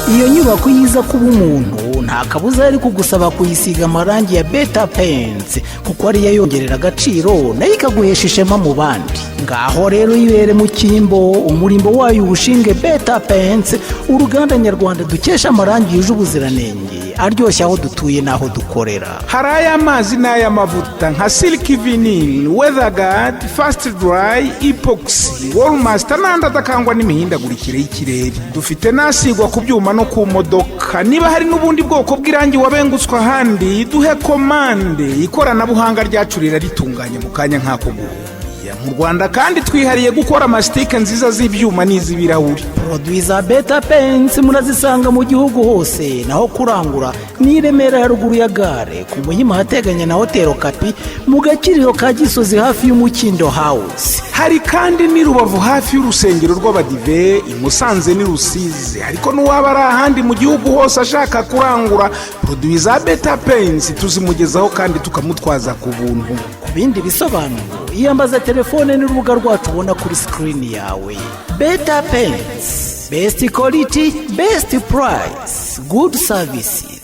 Iyo nyubako yiza kuba umuntu, nta kabuza yari kugusaba kuyisiga amarangi ya Beta Paints, kuko ariyo yongerera agaciro nayo ikaguhesha ishema mu bandi. Ngaho rero yibere mu cyimbo, umurimbo wayo uwushinge Beta Paints, uruganda nyarwanda dukesha amarangi yuje ubuziranenge, aryoshye aho dutuye n'aho dukorera. Hari ay'amazi n'ay'amavuta nka silk vinyl, weatherguard, fast dry, epoxy, wallmaster n'andi adakangwa n'imihindagurikire y'ikirere. Dufite n'asigwa ku byuma no ku modoka. Niba hari n'ubundi bwoko bw'irangi wabengutswe ahandi, duhe komande, ikoranabuhanga ryacu riraritunganya mu kanya nk'ako guhuya. Mu Rwanda kandi twihariye gukora amasitike nziza z'ibyuma n'iz'ibirahuri. Produits za Beta Paints murazisanga mu gihugu hose, naho kurangura Ni i Remera, haruguru ya gare, ku Muhima ahateganye na Hoteli Kapi, mu Gakiriro ka Gisozi, hafi y'Umukindo House. Hari kandi n'i Rubavu, hafi y'urusengero rw'Abadive, i Musanze n'i Rusizi. Ariko n'uwaba ari ahandi mu gihugu hose ashaka kurangura produits za Beta Paints, tuzimugezaho kandi tukamutwaza ku buntu. Ku bindi bisobanuro, iyambaza telefone n'urubuga rwacu ubona kuri screen yawe. Beta Paints, best quality, best price, good services.